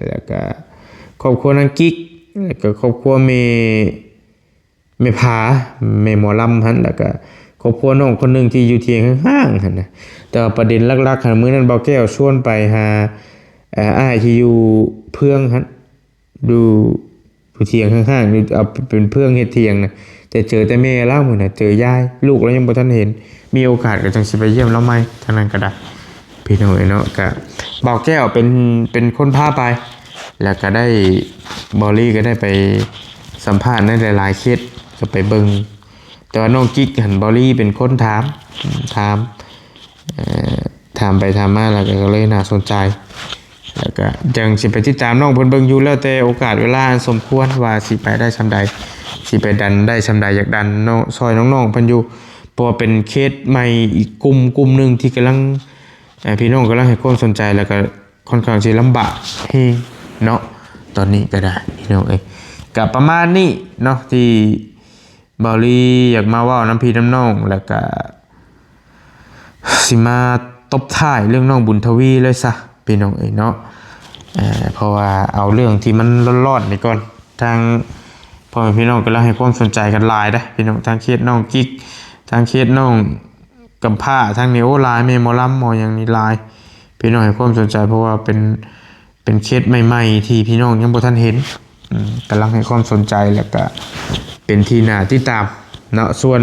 ແລ້ວກະຄອບຄົວນາງກິກ ແລ້ວກະຄອບຄົວແມ່ ແມ່ຜາ ແມ່ໝໍລຳຫັ້ນ ແລ້ວກະຄອບຄົວນ້ອງຄົນໜຶ່ງທີ່ຢູ່ຖຽງຮ້າງໆຫັ້ນນະ. ແຕ່ວ່າປະເດັນຫຼັກໆຫັ້ນ ມື້ນັ້ນບ່າວແກ້ວຊວນໄປຫາ ເອີ ອ້າຍທີ່ຢູ່ເຟືອງຫັ້ນ ຢູ່ ຢູ່ຖຽງຮ້າງໆ ຢູ່ ເອົາເປັນເຟືອງເຮັດຖຽງນະ ແຕ່ເຈີແຕ່ແມ່ລາວມື້ນັ້ນ ເຈີຍາຍ ລູກລາວຍັງບໍ່ທັນເຫັນ ມີໂອກາດກໍຈັ່ງຊິໄປຢ້ຽມລາວໃໝ່ ທາງນັ້ນກໍໄດ້ ພີ່ນ້ອງເອີຍເນາະ. ກະບ່າວແກ້ວເປັນ ເປັນຄົນພາໄປ ແລ້ວກະໄດ້ ເບົາລີກໍໄດ້ໄປສຳພາດໃນຫຼາຍໆເຂດ ກໍໄປເບິ່ງ ແຕ່ວ່ານ້ອງກິກຫັ້ນ ເບົາລີເປັນຄົນຖາມ ຖາມ ເອີ ຖາມໄປຖາມມາ ແລ້ວກໍເລີຍໜ້າສົນໃຈ ແລ້ວກໍຍັງຊິໄປຕິດຕາມນ້ອງເພິ່ນເບິ່ງຢູ່ ແລ້ວແຕ່ໂອກາດເວລາອັນສົມຄວນວ່າຊິໄປໄດ້ສ່ຳໃດ ຊິໄປດັນໄດ້ສ່ຳໃດ ຢາກດັນເນາະ ຊ່ອຍນ້ອງໆເພິ່ນຢູ່ ເພາະວ່າເປັນເຄສໃໝ່ອີກກຸ່ມ ກຸ່ມໜຶ່ງທີ່ກຳລັງ ເອີ ພີ່ນ້ອງກຳລັງໃຫ້ຄວາມສົນໃຈ ແລ້ວກໍຄ່ອນຂ້າງຊິລຳບາກແຮງເນາະ ຕອນນີ້ກໍໄດ້ ພີ່ນ້ອງເອີຍ. ກໍປະມານນີ້ເນາະ ທີ່ເບົາລີຢາກມາເວົ້ານຳພີ່ນຳນ້ອງ ແລ້ວກໍ ຊິມາຕົບທ້າຍເລື່ອງນ້ອງບຸນທະວີເລີຍຊະ ພີ່ນ້ອງເອີຍເນາະ. ເອີ ເພາະວ່າເອົາເລື່ອງທີ່ມັນຮ້ອນໆນີ້ກ່ອນ ທາງພໍ່ແມ່ພີ່ນ້ອງກຳລັງໃຫ້ຄວາມສົນໃຈກັນຫຼາຍເດ້ ພີ່ນ້ອງ ທາງເຂດນ້ອງກິກ ທາງເຂດນ້ອງກຳພ້າ ທາງນີ້ ໂອ້ ຫຼາຍ ແມ່ໝໍລຳ ໝໍຫຍັງນີ້ຫຼາຍ ພີ່ນ້ອງໃຫ້ຄວາມສົນໃຈ ເພາະວ່າເປັນ ເປັນເຄສໃໝ່ໆທີ່ພີ່ນ້ອງຍັງບໍ່ທັນເຫັນ ອືມ ກຳລັງໃຫ້ຄວາມສົນໃຈ ແລ້ວກະເປັນທີ່ໜ້າຕິດຕາມເນາະ. ສ່ວນ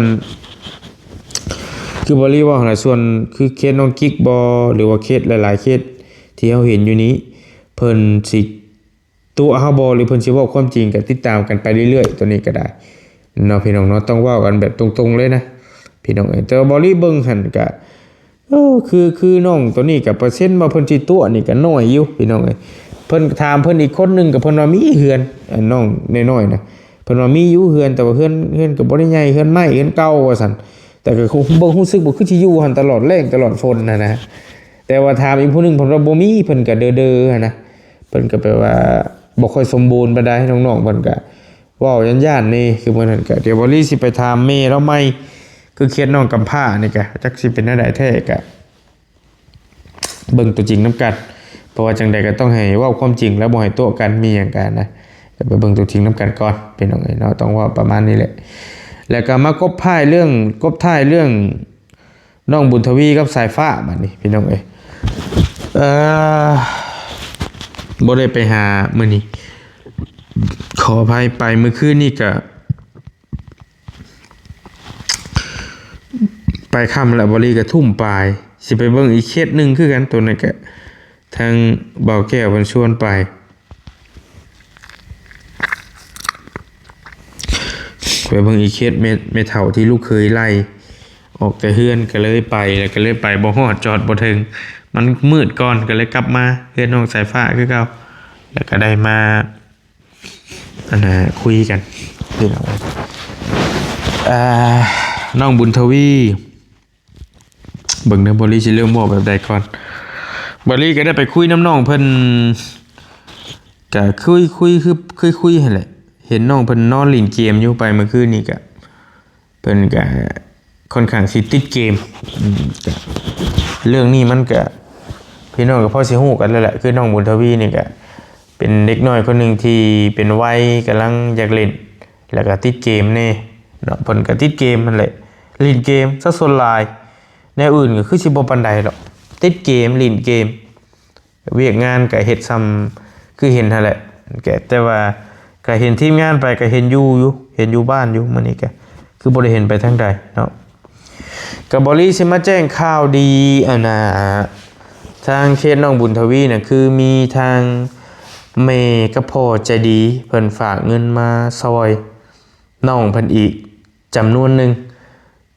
ຄືເບົາລີເວົ້າຫັ້ນລະ ສ່ວນຄືເຄສນ້ອງກິກບໍ ຫຼືວ່າເຄສຫຼາຍໆເຄສທີ່ເຮົາເຫັນຢູ່ນີ້ ເພິ່ນຊິຕົວະເຮົາບໍ ຫຼືເພິ່ນຊິເວົ້າຄວາມຈິງ ກະຕິດຕາມກັນໄປເລື້ອຍໆ ໂຕນີ້ກະໄດ້ ເນາະພີ່ນ້ອງເນາະ ຕ້ອງເວົ້າກັນແບບຕົງໆເລີຍນະພີ່ນ້ອງເອີຍ. ແຕ່ວ່າເບົາຫຼີເບິ່ງຫັ້ນກະ ເອີ ຄື ຄືນ້ອງໂຕນີ້ກະເປີເຊັນວ່າເພິ່ນຊິຕົວະນີ້ກະໜ້ອຍຢູ່ພີ່ນ້ອງເອີຍ. ເພິ່ນ ຖາມເພິ່ນອີກຄົນໜຶ່ງກະເພິ່ນວ່າມີເຮືອນ ອັນນ້ອງນ້ອຍໆນະ ເພິ່ນວ່າມີຢູ່ເຮືອນ ແຕ່ວ່າເຮືອນ ເຮືອນກະບໍ່ໄດ້ໃຫຍ່ ເຮືອນໄມ້ເຮືອນເກົ່າວ່າຊັ້ນ. ແຕ່ກະເບິ່ງຮູ້ສຶກວ່າຄືຊິຢູ່ຫັ້ນຕະຫຼອດແລ້ງຕະຫຼອດຝົນຫັ້ນນະ. ແຕ່ວ່າຖາມອີກຜູ້ໜຶ່ງເພິ່ນວ່າບໍ່ມີ ເພິ່ນກະເດີໆຫັ້ນນະ ເພິ່ນກະແປວ່າບໍ່ຄ່ອຍສົມບູນປານໃດ. ນ້ອງໆເພິ່ນກະ ເວົ້າຢ້ານໆນີ້ ຄືມື້ນັ້ນກະ ດຽວເບົາຫຼີຊິໄປຖາມແມ່ລາວໃໝ່ ຄືເຂດນ້ອງກຳພ້ານີ້ກະ ຈັກຊິເປັນແນວໃດແທ້ກະ ເບິ່ງຕົວຈິງນຳກັນ. ເພາະວ່າຈັ່ງໃດກະຕ້ອງໃຫ້ເວົ້າຄວາມຈິງ ແລະບໍ່ໃຫ້ຕົວະກັນມີຫຍັງກະນະ ກະໄປເບິ່ງຕົວຈິງນຳກັນກ່ອນພີ່ນ້ອງເອີຍເນາະ. ຕ້ອງເວົ້າປະມານນີ້ແຫຼະ ແລ້ວກະມາກົບທ້າຍເລື່ອງ ກົບທ້າຍເລື່ອງ ນ້ອງບຸນທະວີກັບສາຍຟ້າບາດນີ້ພີ່ນ້ອງເອີຍ. ເອີ ບໍ່ໄດ້ໄປຫາມື້ນີ້ ຂໍອະໄພ ໄປມື້ຄືນນີ້ກະ ໄປຄ່ຳແລ້ວ ເບົາຫຼີກະທຸ່ມປາຍ ຊິໄປເບິ່ງອີກເຂດໜຶ່ງຄືກັນ. ໂຕນັ້ນກະທາງບ່າວແກ້ວເພິ່ນຊວນໄປ ໄປເບິ່ງອີເຄສແມ່ ແມ່ເຖົ້າທີ່ລູກເຂີຍໄລ່ອອກແຕ່ເຮືອນ ກະເລີຍໄປ ແລ້ວກະເລີຍໄປບໍ່ຮອດ ຈອດບໍ່ເຖິງ ມັນມືດກ່ອນ ກະເລີຍກັບມາເຮືອນນ້ອງສາຍຟ້າຄືເກົ່າ ແລ້ວກະໄດ້ມາ ອັນນ່າ ຄຸຍກັນພີ່ນ້ອງ. ອ່າ ນ້ອງບຸນທະວີ ເບິ່ງເດີ ເບົາຫຼີຊິເລີ່ມເວົ້າແບບໃດກ່ອນ. ເບົາຫຼີກະໄດ້ໄປຄຸຍນຳນ້ອງເພິ່ນ ກະຄຸຍ ຄຸຍ ຄື ຄຸຍ ຄຸຍຫັ້ນແຫຼະ. ເຫັນນ້ອງເພິ່ນນອນຫຼິ້ນເກມຢູ່ ໄປມື້ຄືນນີ້ກະ ເພິ່ນກະຂ້ອນຂ້າງຊິຕິດເກມ. ອືມ ກະເລື່ອງນີ້ມັນກະ ພີ່ນ້ອງກະພໍຊິຮູ້ກັນແລ້ວແຫຼະ ຄືນ້ອງບຸນທະວີນີ້ກະ ເປັນເດັກນ້ອຍຄົນໜຶ່ງທີ່ເປັນໄວກຳລັງຢາກຫຼິ້ນ ແລ້ວກະຕິດເກມແດ່ເນາະ. ເພິ່ນກະຕິດເກມຫັ້ນແຫຼະ ຫຼິ້ນເກມຊະສ່ວນຫຼາຍ ແນວອື່ນກະຄືຊິບໍ່ປານໃດດອກ ຕິດເກມ ຫຼິ້ນເກມ. ວຽກງານກະເຮັດຊ່ຳຄືເຫັນຫັ້ນແຫຼະ ແຕ່ວ່າກະເຫັນທີມງານໄປ ກະເຫັນຢູ່ ຢູ່ ເຫັນຢູ່ບ້ານຢູ່. ມື້ນີ້ກະຄືບໍ່ໄດ້ເຫັນໄປທາງໃດເນາະ. ກະເບົາຫຼີຊິມາແຈ້ງຂ່າວດີ ອັນນ່າ ທາງເຄສນ້ອງບຸນທະວີນະ ຄືມີທາງແມ່ກັບພໍ່ໃຈດີ ເພິ່ນຝາກເງິນມາຊ່ອຍນ້ອງເພິ່ນອີກຈຳນວນໜຶ່ງ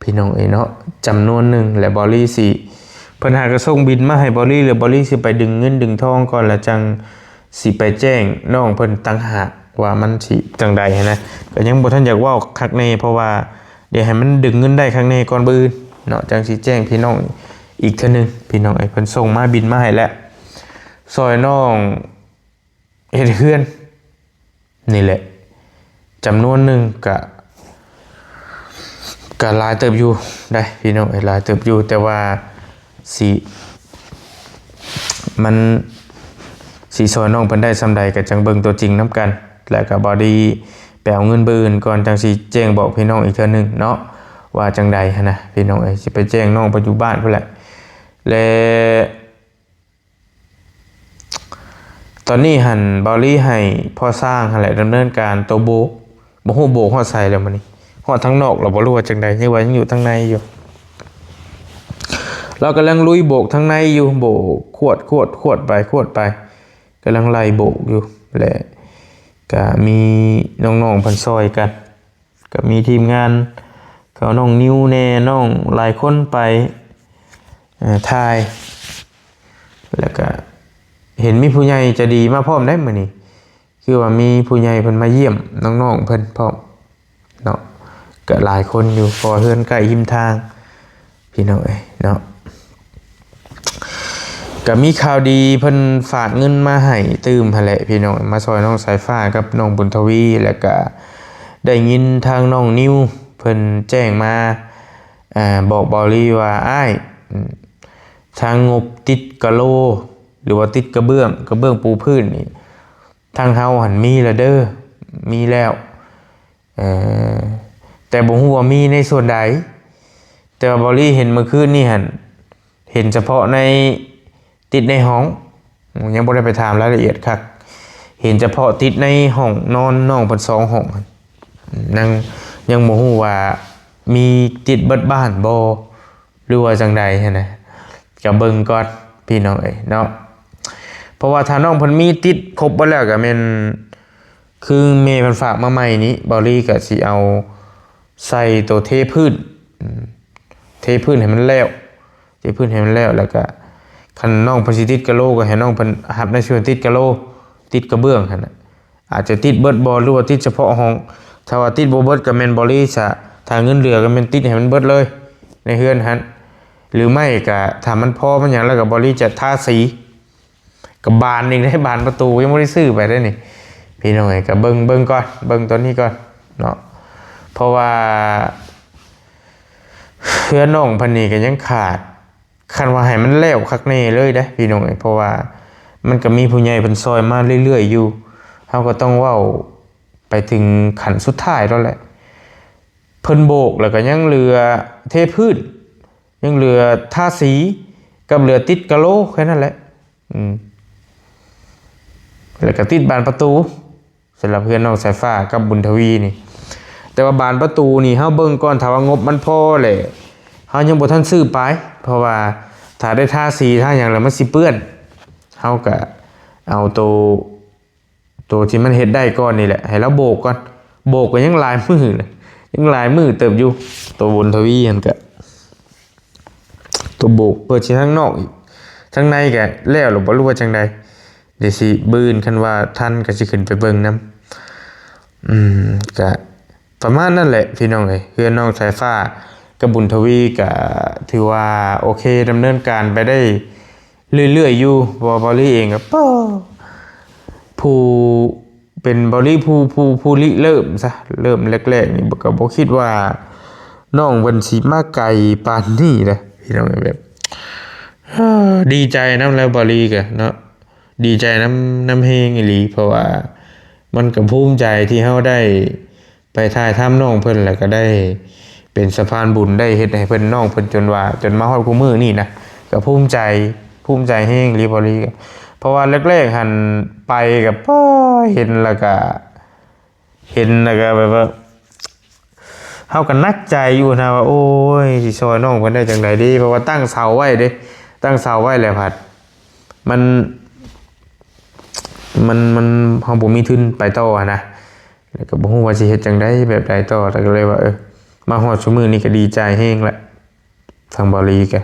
ພີ່ນ້ອງເອີຍເນາະ ຈຳນວນໜຶ່ງ. ແລະເບົາຫຼີຊິ ເພິ່ນຫາກະສົ່ງບິນມາໃຫ້ເບົາຫຼີ ແລະເບົາຫຼີຊິໄປດຶງເງິນດຶງທອງກ່ອນ ແລ້ວຈັ່ງຊິໄປແຈ້ງນ້ອງເພິ່ນຕ່າງຫາກວ່າມັນຊິຈັ່ງໃດຫັ້ນນະ. ກະຍັງບໍ່ທັນຢາກເວົ້າຄັກແນ່ ເພາະວ່າ ດຽວໃຫ້ມັນດຶງເງິນໄດ້ຄັກແນ່ກ່ອນມື້ອື່ນເນາະ ຈັ່ງຊິແຈ້ງພີ່ນ້ອງອີກເທື່ອໜຶ່ງ ພີ່ນ້ອງເອີຍ. ເພິ່ນສົ່ງມາ ບິນມາໃຫ້ແລ້ວ ຊ່ອຍນ້ອງເຮັດເຮືອນນີ້ແຫຼະ ຈຳນວນໜຶ່ງ ກະ ກະຫຼາຍເຕີບຢູ່ໄດ໋ພີ່ນ້ອງເອີຍ ຫຼາຍເຕີບຢູ່ ແຕ່ວ່າຊິ ມັນຊິຊ່ອຍນ້ອງເພິ່ນໄດ້ຊ່ຳໃດ ກະຈັ່ງເບິ່ງຕົວຈິງນຳກັນ. ແລ້ວກະເບົາຫຼີໄປເອົາເງິນມື້ອື່ນກ່ອນ ຈັ່ງຊິແຈ້ງບອກພີ່ນ້ອງອີກເທື່ອໜຶ່ງເນາະ ວ່າຈັ່ງໃດຫັ້ນນະ ພີ່ນ້ອງເອີຍ. ຊິໄປແຈ້ງນ້ອງເພິ່ນຢູ່ບ້ານພຸ້ນແຫຼະ. ແລະຕອນນີ້ຫັ້ນ ເບົາຫຼີໃຫ້ພໍ່ຊ່າງຫັ້ນແຫຼະ ດຳເນີນການໂຕໂບກ. ບໍ່ຮູ້ໂບກຮອດໃສແລ້ວມື້ນີ້ ຮອດທາງນອກແລ້ວບໍ່ ຫຼືວ່າຈັ່ງໃດ ຍັງວ່າຍັງຢູ່ທາງໃນຢູ່. ລາວກຳລັງລຸຍໂບກທາງໃນຢູ່ ໂບກຂວດ ຂວດ ຂວດໄປ ຂວດໄປ ກຳລັງໄລ່ໂບກຢູ່. ແລະກະມີນ້ອງໆເພິ່ນຊ່ອຍກັນ ກະມີທີມງານເຂົາ ນ້ອງນິວແດ່ ນ້ອງຫຼາຍຄົນໄປ ເອີ ຖ່າຍ. ແລ້ວກະເຫັນມີຜູ້ໃຫຍ່ໃຈດີມາພ້ອມໄດ໋ມື້ນີ້ ຄືວ່າມີຜູ້ໃຫຍ່ເພິ່ນມາຢ້ຽມນ້ອງໆເພິ່ນພ້ອມເນາະ ກະຫຼາຍຄົນຢູ່ ເພາະວ່າເຮືອນໃກ້ຮິມທາງ ພີ່ນ້ອງເອີຍເນາະ. ກະມີຂ່າວດີ ເພິ່ນຝາກເງິນມາໃຫ້ຕື່ມຫັ້ນແຫຼະ ພີ່ນ້ອງ ມາຊ່ອຍນ້ອງສາຍຟ້າກັບນ້ອງບຸນທະວີ. ແລ້ວກະໄດ້ຍິນທາງນ້ອງນິວເພິ່ນແຈ້ງມາ ອາ ບອກເບົາຫຼີວ່າ ອ້າຍ ທາງງົບຕິດກະໂລ ຫຼືວ່າຕິດກະເບື້ອງ ກະເບື້ອງປູພື້ນນີ້ ທາງເຮົາຫັ້ນມີແລ້ວເດີ ມີແລ້ວ ເອີ ແຕ່ບໍ່ຮູ້ວ່າມີໃນສ່ວນໃດ. ແຕ່ວ່າເບົາຫຼີເຫັນມື້ຄືນນີ້ຫັ້ນ ເຫັນສະເພາະໃນ ຕິດໃນຫ້ອງ ຍັງບໍ່ໄດ້ໄປຖາມລາຍລະອຽດຄັກ ເຫັນສະເພາະຕິດໃນຫ້ອງນອນນ້ອງເພິ່ນສອງຫ້ອງ ຍັງ ຍັງບໍ່ຮູ້ວ່າມີຕິດເບິດບ້ານບໍ່ ຫຼືວ່າຈັ່ງໃດຫັ້ນນະ ກະເບິ່ງກ່ອນ ພີ່ນ້ອງເອີຍເນາະ. ເພາະວ່າຖ້ານ້ອງເພິ່ນມີຕິດຄົບເບິດແລ້ວ ກະແມ່ນຄືແມ່ເພິ່ນຝາກມາໃໝ່ນີ້ ເບົາຫຼີກະຊິເອົາ ໃສ່ໂຕເທພື້ນ ອືມ ເທພື້ນໃຫ້ມັນແລ້ວ ເທພື້ນໃຫ້ມັນແລ້ວ ແລ້ວກະຄັນນ້ອງເພິ່ນຊິຕິດກະໂຫຼ ກໍໃຫ້ນ້ອງເພິ່ນຮັບໃນສ່ວນຕິດກະໂຫຼ ຕິດກະເບື້ອງຫັ້ນນະ ອາດຈະຕິດເບິດບໍ່ ຫຼືວ່າຕິດສະເພາະຫ້ອງ. ຖ້າວ່າຕິດບໍ່ເບິດກໍແມ່ນບໍລິສະ ຖ້າເງິນເຫຼືອກໍແມ່ນຕິດໃຫ້ມັນເບິດເລີຍໃນເຮືອນຫັ້ນ ຫຼືໄມ່ກໍຖ້າມັນພໍມັນຫຍັງແລ້ວກໍບໍລິຈະທາສີ ກໍບານອີກເດ້ ບານປະຕູຍັງບໍ່ໄດ້ຊື້ໄປເດ້ນີ້ ພີ່ນ້ອງເອີຍ. ກໍເບິ່ງ ເບິ່ງກ່ອນ ເບິ່ງຕົວນີ້ກ່ອນເນາະ ເພາະວ່າເຮືອນນ້ອງເພິ່ນນີ້ກໍຍັງຂາດ ຄັນວ່າໃຫ້ມັນແລ້ວຄັກແນ່ເລີຍເດ້ພີ່ນ້ອງເອີຍ ເພາະວ່າມັນກໍມີຜູ້ໃຫຍ່ເພິ່ນຊ່ອຍມາເລື້ອຍໆຢູ່ ເຮົາກໍຕ້ອງເວົ້າໄປເຖິງຂັ້ນສຸດທ້າຍແລ້ວແຫຼະ. ເພິ່ນໂບກແລ້ວກໍຍັງເຫຼືອເທພື້ນ ຍັງເຫຼືອທາສີກັບເຫຼືອຕິດກະໂຫຼແຄ່ນັ້ນແຫຼະ ອືມ ແລ້ວກໍຕິດບານປະຕູ ສຳລັບເຮືອນນ້ອງສາຍຟ້າກັບບຸນທະວີນີ້. ແຕ່ວ່າບານປະຕູນີ້ເຮົາເບິ່ງກ່ອນ ຖ້າວ່າງົບມັນພໍແຫຼະ ເຮົາຍັງບໍ່ທັນຊື້ໄປ ເພາະວ່າຖ້າໄດ້ທາສີທາຫຍັງແລ້ວມັນຊິເປື້ອນ ເຮົາກະເອົາໂຕ ໂຕທີ່ມັນເຮັດໄດ້ກ່ອນນີ້ແຫຼະ ໃຫ້ລາວໂບກກ່ອນ ໂບກກໍຍັງຫຼາຍມື້ແຫຼະ ຍັງຫຼາຍມື້ເຕີບຢູ່ ໂຕບຸນທະວີຫັ້ນກະ ໂຕໂບກເປີດຊິທາງນອກອີກ ທາງໃນກະແລ້ວຫຼືບໍ່ ຫຼືວ່າຈັ່ງໃດ ດຽວຊິ ມື້ອື່ນຄັນວ່າທັນກໍຊິຂຶ້ນໄປເບິ່ງນຳ. ອືມ ກະປະມານນັ້ນແຫຼະພີ່ນ້ອງເອີຍ ເຮືອນນ້ອງສາຍຟ້າກັບບຸນທະວີກະຖືວ່າໂອເຄ ດຳເນີນການໄປໄດ້ເລື້ອຍໆຢູ່ ເພາະວ່າເບົາຫຼີເອງກໍ ປາ ຜູ້ເປັນ ເບົາຫຼີຜູ້ ຜູ້ ຜູ້ລິເລີ່ມຊະ ເລີ່ມແລກໆນີ້ກໍບໍ່ຄິດວ່ານ້ອງເພິ່ນຊິມາໄກປານນີ້ເດ້ພີ່ນ້ອງເອີຍ ແບບ ດີໃຈນຳແລ້ວ ເບົາຫຼີກໍເນາະ ດີໃຈນຳ ນຳແຮງອີ່ຫຼີ ເພາະວ່າມັນກໍພູມໃຈທີ່ເຮົາໄດ້ໄປຖ່າຍທຳນ້ອງເພິ່ນ ແລ້ວກໍໄດ້ເປັນສະພານບຸນ ໄດ້ເຮັດໃຫ້ເພິ່ນ ນ້ອງເພິ່ນ ຈົນວ່າ ຈົນມາຮອດຄູ່ມື້ນີ້ນະ ກໍພູມໃຈ ພູມໃຈແຮງອີ່ຫຼີ ເບົາຫຼີ ເພາະວ່າແລກໆຫັ້ນໄປກໍ ປາ ເຫັນແລ້ວກໍ ເຫັນແລ້ວກໍແບບວ່າ ເຮົາກໍໜັກໃຈຢູ່ນະວ່າ ໂອ້ຍ ຊິຊ່ອຍນ້ອງເພິ່ນໄດ້ຈັ່ງໃດດີ ເພາະວ່າຕັ້ງເສົາໄວ້ເດ້ ຕັ້ງເສົາໄວ້ແລ້ວພັດ ມັນ ມັນ ມັນ ເຮົາບໍ່ມີທຶນໄປຕໍ່ຫັ້ນນະ ແລ້ວກໍບໍ່ຮູ້ວ່າຊິເຮັດຈັ່ງໃດ ແບບໃດຕໍ່ ແລ້ວກໍເລີຍວ່າ ເອີ ມາຮອດຊຸມື້ນີ້ກໍດີໃຈແຮງແລ້ວ ທາງເບົາຫຼີກໍ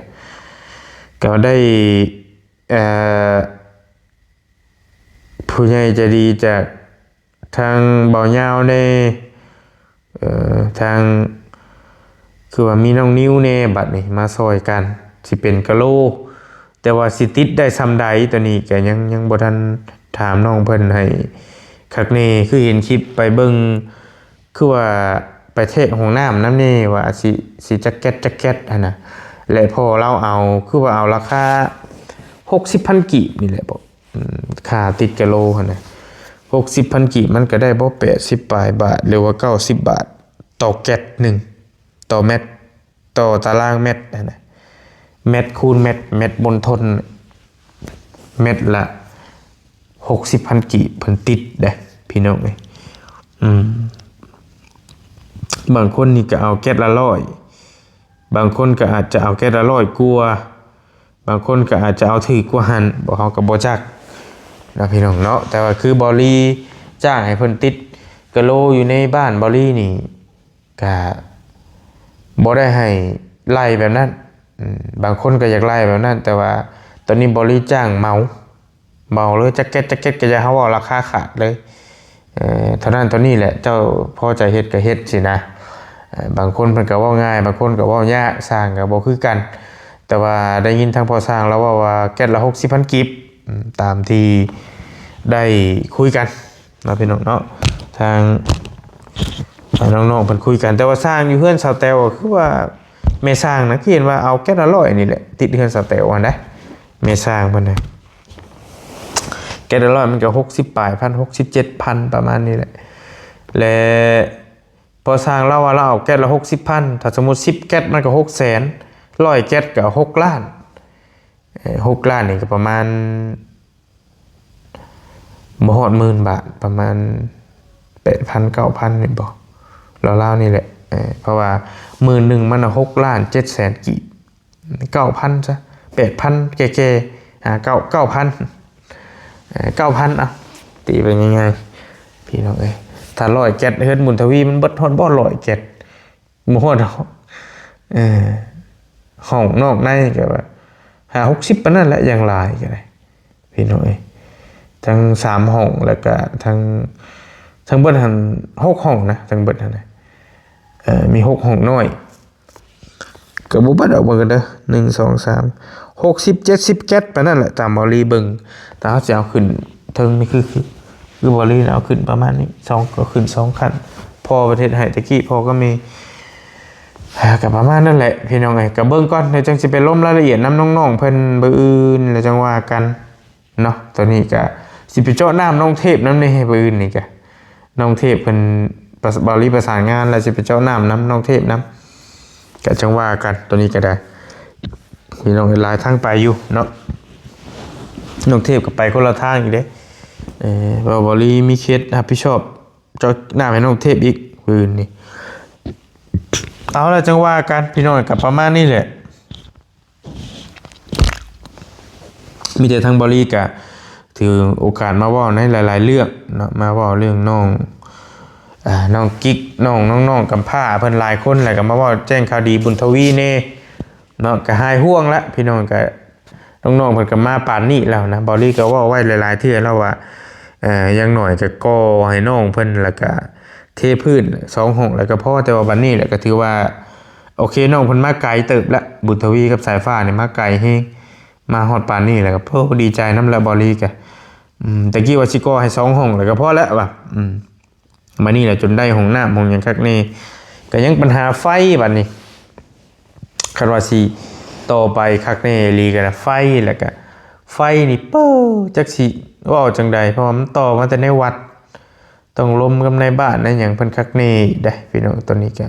ກໍໄດ້ ເອີ ຜູ້ໃຫຍ່ໃຈດີຈາກທາງເບົາຍາວແດ່ ເອີ ທາງ ຄືວ່າມີນ້ອງນິວແດ່ ບັດນີ້ມາຊ່ອຍກັນ ຊິເປັນກະໂຫຼ ແຕ່ວ່າຊິຕິດໄດ້ຊ່ຳໃດ ໂຕນີ້ກໍຍັງ ຍັງບໍ່ທັນຖາມນ້ອງເພິ່ນໃຫ້ຄັກແນ່ ຄືເຫັນຄລິບໄປເບິ່ງ ຄືວ່າໄປແທກຫ້ອງນ້ຳນຳແດ່ ວ່າຊິ ຊິຈັກແກັດ ຈັກແກັດຫັ້ນນະ ແລະພໍ່ລາວເອົາ ຄືວ່າເອົາລາຄາຫົກສິບພັນກີບນີ້ແຫຼະ ອືມ ຄ່າຕິດກະໂຫຼຫັ້ນນະ ຫົກສິບພັນກີບ ມັນກໍໄດ້ບໍ່ ແປດສິບປາຍບາດ ຫຼືວ່າເກົ້າສິບບາດ ຕໍ່ແກັດໜຶ່ງ ຕໍ່ແມັດ ຕໍ່ຕາລາງແມັດຫັ້ນນະ ແມັດຄູນແມັດ ແມັດມົນທົນ ແມັດລະຫົກສິບພັນກີບ ເພິ່ນຕິດເດ້ພີ່ນ້ອງເອີຍ ອືມ ບາງຄົນນີ້ກໍເອົາແກັດລະຮ້ອຍ ບາງຄົນກໍອາດຈະເອົາແກັດລະຮ້ອຍກວ່າ ບາງຄົນກໍອາດຈະເອົາຖືກກວ່າຫັ້ນ ບໍ່ ເຮົາກໍບໍ່ຈັກນະພີ່ນ້ອງເນາະ ແຕ່ວ່າຄືເບົາຫຼີຈ້າງໃຫ້ເພິ່ນຕິດກະໂຫຼຢູ່ໃນບ້ານເບົາຫຼີນີ້ ກະບໍ່ໄດ້ໃຫ້ໄລ່ແບບນັ້ນ ອືມ ບາງຄົນກໍຢາກໄລ່ແບບນັ້ນ ແຕ່ວ່າຕອນນີ້ເບົາຫຼີຈ້າງເໝົາ ເໝົາເລີຍ ຈັກແກັດ ຈັກແກັດ ກໍຢ່າ ເຮົາເວົ້າລາຄາຂາດເລີຍ ເອີ ເທົ່ານັ້ນເທົ່ານີ້ແຫຼະ ເຈົ້າພໍໃຈເຮັດກໍເຮັດຊີ້ນະ ເອີ ບາງຄົນເພິ່ນກໍເວົ້າງ່າຍ ບາງຄົນກໍເວົ້າຍາກ ຊ່າງກໍບໍ່ຄືກັນ ແຕ່ວ່າໄດ້ຍິນທາງພໍ່ຊ່າງລາວເວົ້າວ່າແກັດລະຫົກສິບພັນກີບ ອືມ ຕາມທີ່ໄດ້ຄຸຍກັນ ເນາະພີ່ນ້ອງເນາະ ທາງ ທາງນ້ອງໆເພິ່ນຄຸຍກັນ ແຕ່ວ່າຊ່າງຢູ່ເຮືອນສາວແຕວ ຄືວ່າແມ່ຊ່າງນະ ຄືເຫັນວ່າເອົາແກັດລະຮ້ອຍນີ້ແຫຼະ ຕິດເຮືອນສາວແຕວຫັ້ນນະ ແມ່ຊ່າງເພິ່ນນະ ແກັດລະຮ້ອຍມັນກໍຫົກສິບປາຍພັນ ຫົກສິບເຈັດພັນ ປະມານນີ້ແຫຼະ ແລະ ພໍ່ຊ່າງລາວວ່າລາວເອົາແກັດລະຫົກສິບພັນ ຖ້າສົມມຸດສິບແກັດມັນກໍຫົກແສນ ຮ້ອຍແກັດກໍຫົກລ້ານ ເອີ ຫົກລ້ານນີ້ກໍປະມານ ບໍ່ຮອດໝື່ນບາດ ປະມານແປດພັນ ເກົ້າພັນນີ້ບໍ ລາວໆນີ້ແຫຼະ ເອີ ເພາະວ່າໝື່ນໜຶ່ງມັນຫົກລ້ານເຈັດແສນກີບ ເກົ້າພັນຊະ ແປດພັນແກ່ໆ ຫາເກົ້າ ເກົ້າພັນ ເອີ ເກົ້າພັນ ເອົາ ຕີໄປງ່າຍໆ ພີ່ນ້ອງເອີຍ ຖ້າຮ້ອຍແກັດ ເຮືອນບຸນທະວີມັນເບິດຮອດບໍ່ ຮ້ອຍແກັດ ບໍ່ຮອດ ເອີ ຫ້ອງນອກໃນກໍວ່າຫ້າຫົກສິບປານນັ້ນແຫຼະ ຢ່າງຫຼາຍກໍໄດ້ ພີ່ນ້ອງເອີຍ. ທັງສາມຫ້ອງ ແລ້ວກໍທັງ ທັງເບິດຫັ້ນຫົກຫ້ອງນະ ທັງເບິດຫັ້ນນະ ເອີ ມີຫົກຫ້ອງນ້ອຍ ກໍບໍ່ບັດອອກເບິ່ງກັນເດີ ໜຶ່ງ ສອງ ສາມ ຫົກສິບ ເຈັດສິບແກັດປານນັ້ນແຫຼະ ຕາມເບົາລີເບິ່ງ. ຖ້າເຮົາຊິເອົາຂຶ້ນເທິງນີ້ ຄື ຄື ຄືເບົາລີເອົາຂຶ້ນປະມານນີ້ ສອງ ກໍຂຶ້ນສອງຂັ້ນ. ພໍ່ປະເທດໃຫ້ຕະກີ້ ພໍ່ກັບແມ່ ອ່າ ກໍປະມານນັ້ນແຫຼະ ພີ່ນ້ອງເອີຍ. ກໍເບິ່ງກ່ອນ ແລ້ວຈັ່ງຊິໄປລົມລາຍລະອຽດນຳນ້ອງໆເພິ່ນມື້ອື່ນ ແລ້ວຈັ່ງວ່າກັນເນາະ. ຕອນນີ້ກໍຊິໄປເຈາະນ້ຳນ້ອງເທບນຳເດ້ ມື້ອື່ນນີ້ກໍ ນ້ອງເທບເພິ່ນປະ ເບົາລີປະສານງານ ແລ້ວຊິໄປເຈາະນ້ຳນຳນ້ອງເທບນຳ ກະຈັ່ງວ່າກັນ. ໂຕນີ້ກະໄດ້ ພີ່ນ້ອງເອີຍ ຫຼາຍທາງໄປຢູ່ເນາະ ນ້ອງເທບກໍໄປຄົນລະທາງອີກເດ້. ເອີ ເບົາ ເບົາລີມີເຂດຮັບຜິດຊອບເຈາະນ້ຳໃຫ້ນ້ອງເທບອີກ ມື້ອື່ນນີ້. ເອົາລະ ຈັ່ງວ່າກັນ ພີ່ນ້ອງເອີຍ ກໍປະມານນີ້ແຫຼະ. ມີແຕ່ທາງເບົາລີກະຖືໂອກາດມາເວົ້າໃນຫຼາຍໆເລື່ອງເນາະ ມາເວົ້າເລື່ອງນ້ອງ ອ່າ ນ້ອງກິກ ນ້ອງ ນ້ອງໆກຳພ້າເພິ່ນຫຼາຍຄົນ ແລ້ວກໍມາເວົ້າແຈ້ງຂ່າວດີບຸນທະວີແດ່ເນາະ. ກໍຫາຍຫ່ວງລະ ພີ່ນ້ອງ ກໍນ້ອງໆເພິ່ນກໍມາປານນີ້ແລ້ວນະ. ເບົາລີກໍເວົ້າໄວ້ຫຼາຍໆເທື່ອແລ້ວວ່າ ເອີ ຢ່າງໜ້ອຍກໍກໍ່ໃຫ້ນ້ອງເພິ່ນ ແລ້ວກໍເທພື້ນສອງຫ້ອງ ແລ້ວກໍພໍ. ແຕ່ວ່າບັດນີ້ແຫຼະ ກໍຖືວ່າ ໂອເຄ ນ້ອງເພິ່ນມາໄກເຕີບລະ ບຸນທະວີກັບສາຍຟ້ານີ້ມາໄກແຮງ ມາຮອດປານນີ້ແລ້ວກໍ ໂອ້ ດີໃຈນຳລະ ເບົາລີກະ ອືມ ແຕ່ກີ້ວ່າຊິກໍ່ໃຫ້ສອງຫ້ອງແລ້ວກໍພໍແລ້ວວ່າ ອືມ ມານີ້ແຫຼະ ຈົນໄດ້ຫ້ອງນ້ຳຫ້ອງຫຍັງຄັກແນ່ ກໍຍັງປັນຫາໄຟບັດນີ້. ຄັນວ່າຊິຕໍ່ໄປຄັກແນ່ອີ່ຫຼີກໍໄຟ ແລ້ວກໍໄຟນີ້ ເປີ ຈັກຊິເວົ້າຈັ່ງໃດ ເພາະວ່າມັນຕໍ່ມາແຕ່ໃນວັດ ຕ້ອງລົມກັບນາຍບ້ານນາຍຫຍັງເພິ່ນຄັກແນ່ອີກເດ້ ພີ່ນ້ອງ. ຕອນນີ້ກໍ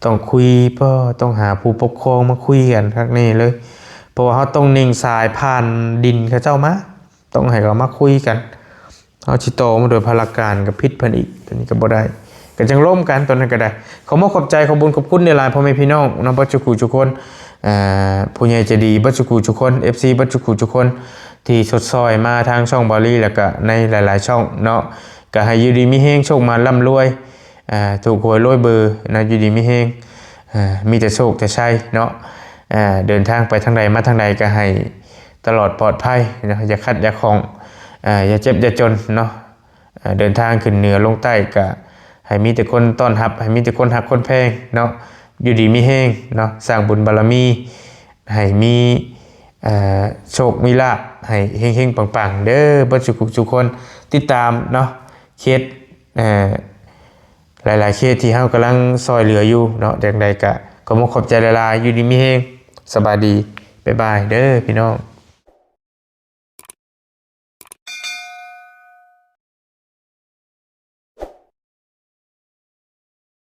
ຕ້ອງຄຸຍ ເພາະຕ້ອງຫາຜູ້ປົກຄອງມາຄຸຍກັນຄັກແນ່ເລີຍ ເພາະວ່າເຮົາຕ້ອງເນັ່ງສາຍຜ່ານດິນເຂົາເຈົ້າມາ ຕ້ອງໃຫ້ເຂົາມາຄຸຍກັນ. ເຮົາຊິຕໍ່ມາໂດຍພາລະການກໍຜິດເພິ່ນອີກ ຕອນນີ້ກໍບໍ່ໄດ້ ກໍຈັ່ງລົມກັນຕອນນັ້ນກໍໄດ້. ຂໍມອບຂອບໃຈ ຂອບບຸນຂອບຄຸນຫຼາຍໆ ພໍ່ແມ່ພີ່ນ້ອງເນາະ ເບິດສູ່ຜູ້ສູ່ຄົນ ເອີ ຜູ້ໃຫຍ່ໃຈດີເບິດສູ່ຜູ້ສູ່ຄົນ ເອັຟຊີ ເບິດສູ່ຜູ້ສູ່ຄົນ ທີ່ຊົດຊ່ອຍມາທາງຊ່ອງເບົາລີ ແລ້ວກະໃນຫຼາຍໆຊ່ອງເນາະ. ກະໃຫ້ຢູ່ດີມີແຮງ ໂຊກໝານລ່ຳລວຍ ອ່າ ຖືກຫວຍລວຍເບີເນາະ ຢູ່ດີມີແຮງ ອ່າ ມີແຕ່ໂຊກແຕ່ໄຊເນາະ. ອ່າ ເດີນທາງໄປທາງໃດມາທາງໃດກະໃຫ້ຕະຫຼອດປອດໄພເນາະ ຢ່າຂັດຢ່າຂ້ອງ ອ່າ ຢ່າເຈັບຢ່າຈົນເນາະ. ເດີນທາງຂຶ້ນເໜືອລົງໃຕ້ກະໃຫ້ມີແຕ່ຄົນຕ້ອນຮັບ ໃຫ້ມີແຕ່ຄົນຮັກຄົນແພງເນາະ ຢູ່ດີມີແຮງເນາະ ສ້າງບຸນບາລະມີ ໃຫ້ມີ ເອີ ໂຊກມີລາບ ໃຫ້ເຮັງໆປັງໆເດີ ເບິດສູ່ຜູ້ສູ່ຄົນ. ຕິດຕາມເນາະ ເຂດ ເອີ ຫຼາຍໆເຂດທີ່ເຮົາກຳລັງຊ່ອຍເຫຼືອຢູ່ເນາະ. ຈັ່ງໃດກະຂໍມາຂອບໃຈຫຼາຍໆ ຢູ່ດີມີແຮງ ສະບາຍດີ ບາຍບາຍເດີພີ່ນ້ອງ.